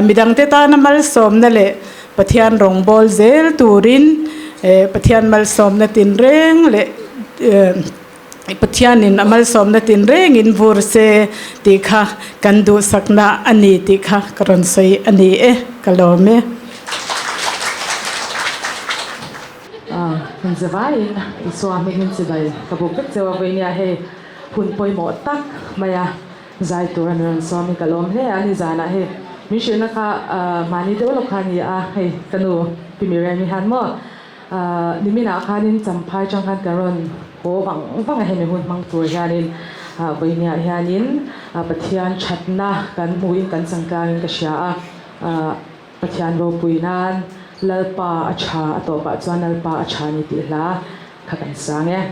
midangte tana malsawmna leh Pathian rawngbâwl zel turin Pathian malsawmna tinreng leh Pathianin a malsawmna tinrengin vur se tih kha kan duhsakna a ni tih kha ka rawn sawi a ni e, ka lawm e. Hun zavaiin Isua hmingin chibai ka buk vek cheu a vawinia hei hun pawimawh tak maia zai tur a ni rawn sawm hi ka lawm hle a ni zanah hei min hrilhna kha mahni deuh lawk kha a ni a hei ka nu Pi Miriam-i hian maw Niminah khanin Champhai tang khan kan rawn haw vang vang a, hemi hun hmang tur hianin vawiiniah hianin Pathian thatna kan hmuhin kan changtlangin ka hria a, Pathian ropui nan Lalpa a tha a tawpah chuan Lalpa a tha ni tih hla kha kan sang e.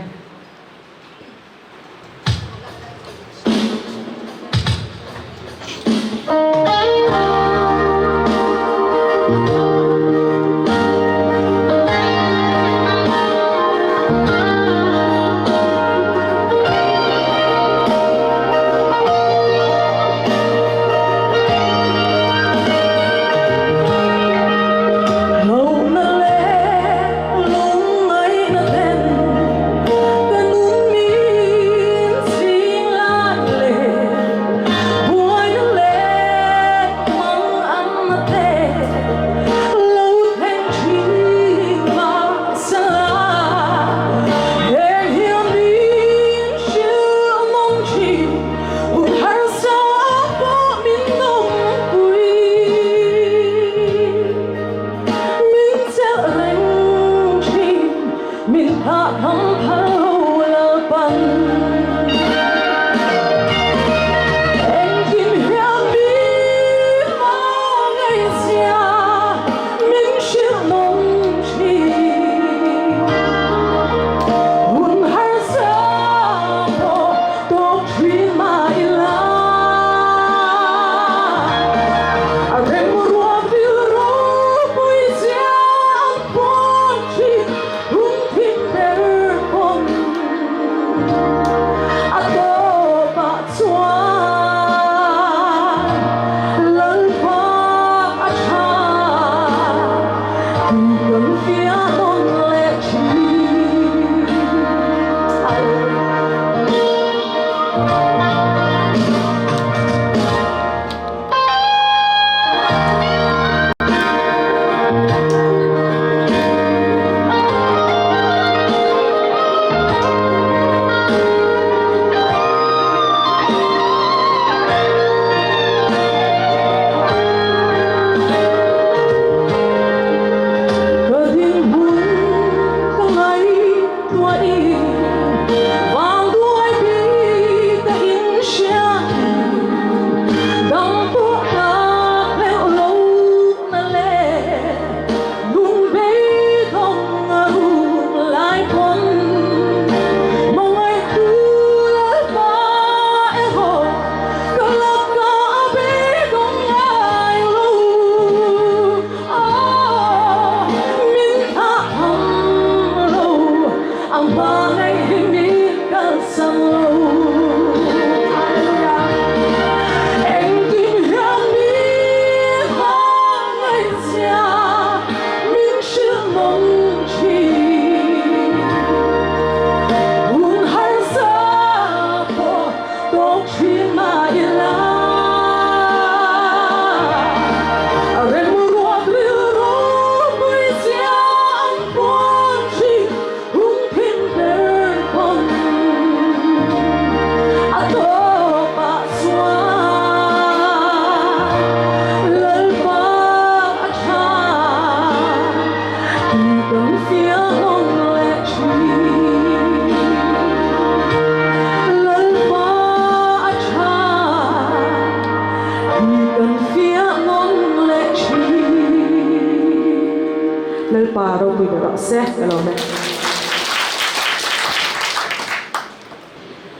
Lalpa ropui ber rawh se ka lawm e.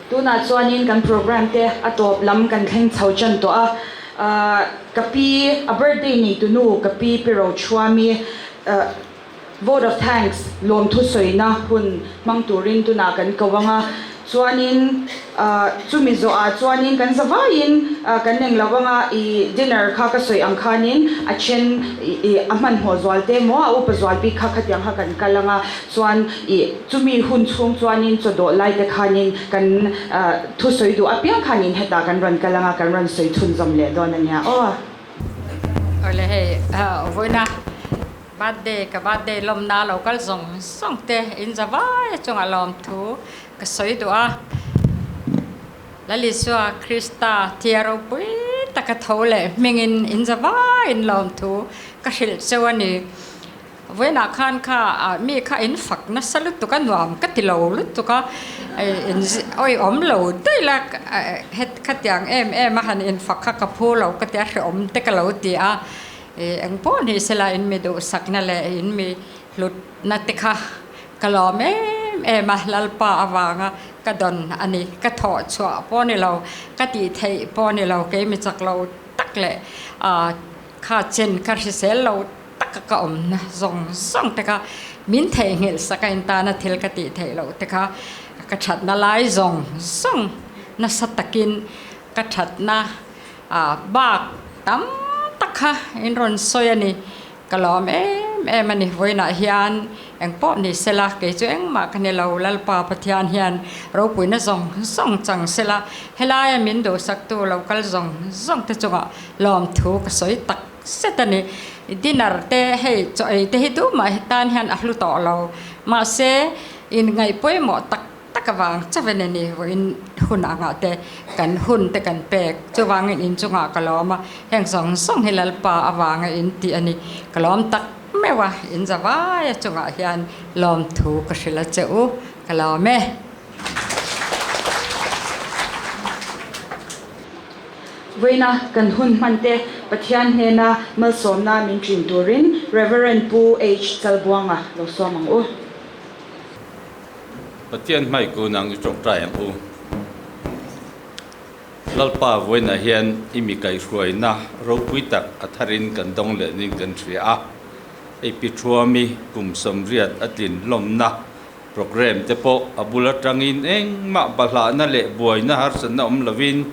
Tunah chuanin kan program te a tawp lam kan thleng chho tan tawh a, ahh ka pi a birthday neitunu ka pi Pi Rochhuami ahh Vote of thanks lawmthu sawina hun hmang turin tunah kan ko ang a, chuanin chumi zawhah chuanin kan zavaiin kan eng lo ang a, i dinner kha ka sawi ang khanin a then i a hmanhmawh zual te maw a upa zual bik kha khatiang kha kan kal ang a, chuan i chumi hun chhung chuanin chaw dawh lai te khanin kan thusawi duh apiang khanin hetah kan rawn kal ang a, kan rawn sawi chhunzawm leh dawn a nia aw. Awle hei vawiina Birthday ka birthday lawmna lo kal zawng zawng te in za vai chungah lawmthu ka sawi duh a. Lalisua Krista thia ropui taka tho leh hmingin in za vaiin lawmthu ka hrilh cheu a ni. Vawiinah khan kha mi kha in fak nasa lutuk a nuam ka ti lo lutuk a, in awihawm lo daih la khatiang em em a han infak kha ka phu lo ka ti a hrehawm te ka lo ti a. Eng pawh ni sela in mi duhsakna leh in mi hlutna te kha ka lawm em em a, Lalpa avanga ka dawn a ni. Ka thawh chhuah pawh ni lo, ka tih theih pawh ni lo, kei mi chak lo tak leh kha chen ka hrisel lo taka ka awmna zawng zawng te kha min theihnghilh sak a, in tana thil ka tih theih loh te kha ka thatna lai zawng zawng nasa takin ka thatna bak tam tak kha in rawn sawi a ni. Ka lawm em em a ni. Vawiinah hian eng pawh ni sela, kei chu engmah ka ni lo, Lalpa Pathian hian ropuina zawng zawng chang sela, helaia min duhsaktu lo kal zawng zawng te chungah lawmthu ka sawi tak zet a ni. Dinner te hei chaw ei te hi duhmah hi tan hian a hlu tawh lo. Mahse, inngaih pawimawh tak Tak avang chawen a ni, vawiin hun angah te kan hun te kan pek, chuvangin inchungah ka lawm a, heng zawng zawng hi Lalpa avanga in tih a ni, ka lawm tak meuh a, in zavaia chungah hian lawmthu ka hrilh a che u, ka lawm e. Vawiina kan hun hman te Pathian hnena malsawmna min ṭin turin Reverend Pu H. Chalbuanga lo sawm ang u. Pathian hmai kun ang i tawngtai ang u. Lalpa vawiinah hian i mi kaihhruaina ropui tak a tharin kan dawng leh nin kan hria a. Hei pi Thuami kum 80 a tlin hlawmna programme te pawh a bul atangin engmah bahlahna leh buaina harsatna awm lovin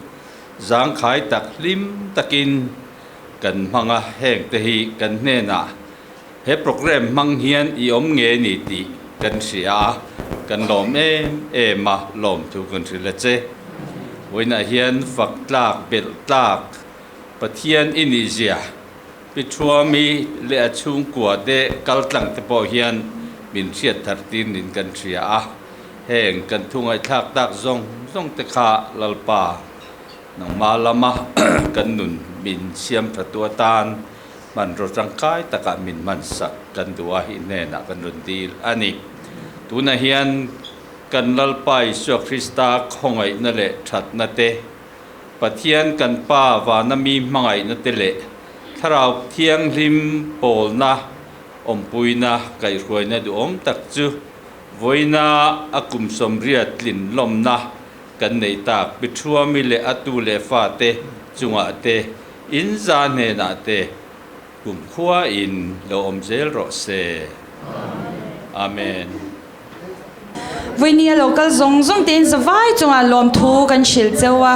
zangkhai tak hlim takin kan hmang a, heng te hi kan hnenah He programme hmang hian i awm nge ni tih kan hria a, kan lawm em em a, lawm thu kan hrilh a che. Vawiinah hian fak tlak, belh tlak Pathian i nih zia, Pi Thuami leh a chhungkua te kal tlang te pawh hian min hriat thar tir niin kan hria a, heng kan thu ngaihthlak tak zawng zawng te kha Lalpa nangmah lama kan nun min siam tha tu atan Hmanraw tangkai takah min hmansak kan duh a, i hnenah kan rawn dil a ni. Tunah hian kan Lalpa Isua Krista khawngaihna leh thatna te, Pathian kan Pa vana mi hmangaihna te leh Thlarau Thianghlim pawlna, awmpuina, kaihhruaina duhawm tak chu vawiina a kum 80 tlin lawmna kan neih tak Pi Thuami leh a tu leh fate chungah te In za hnenah te kumkhua in lo awm zel rawh se. Amen. Vawinia lo kal zawng zawng tein zavai chungah lawmthu kan hrilh cheu a.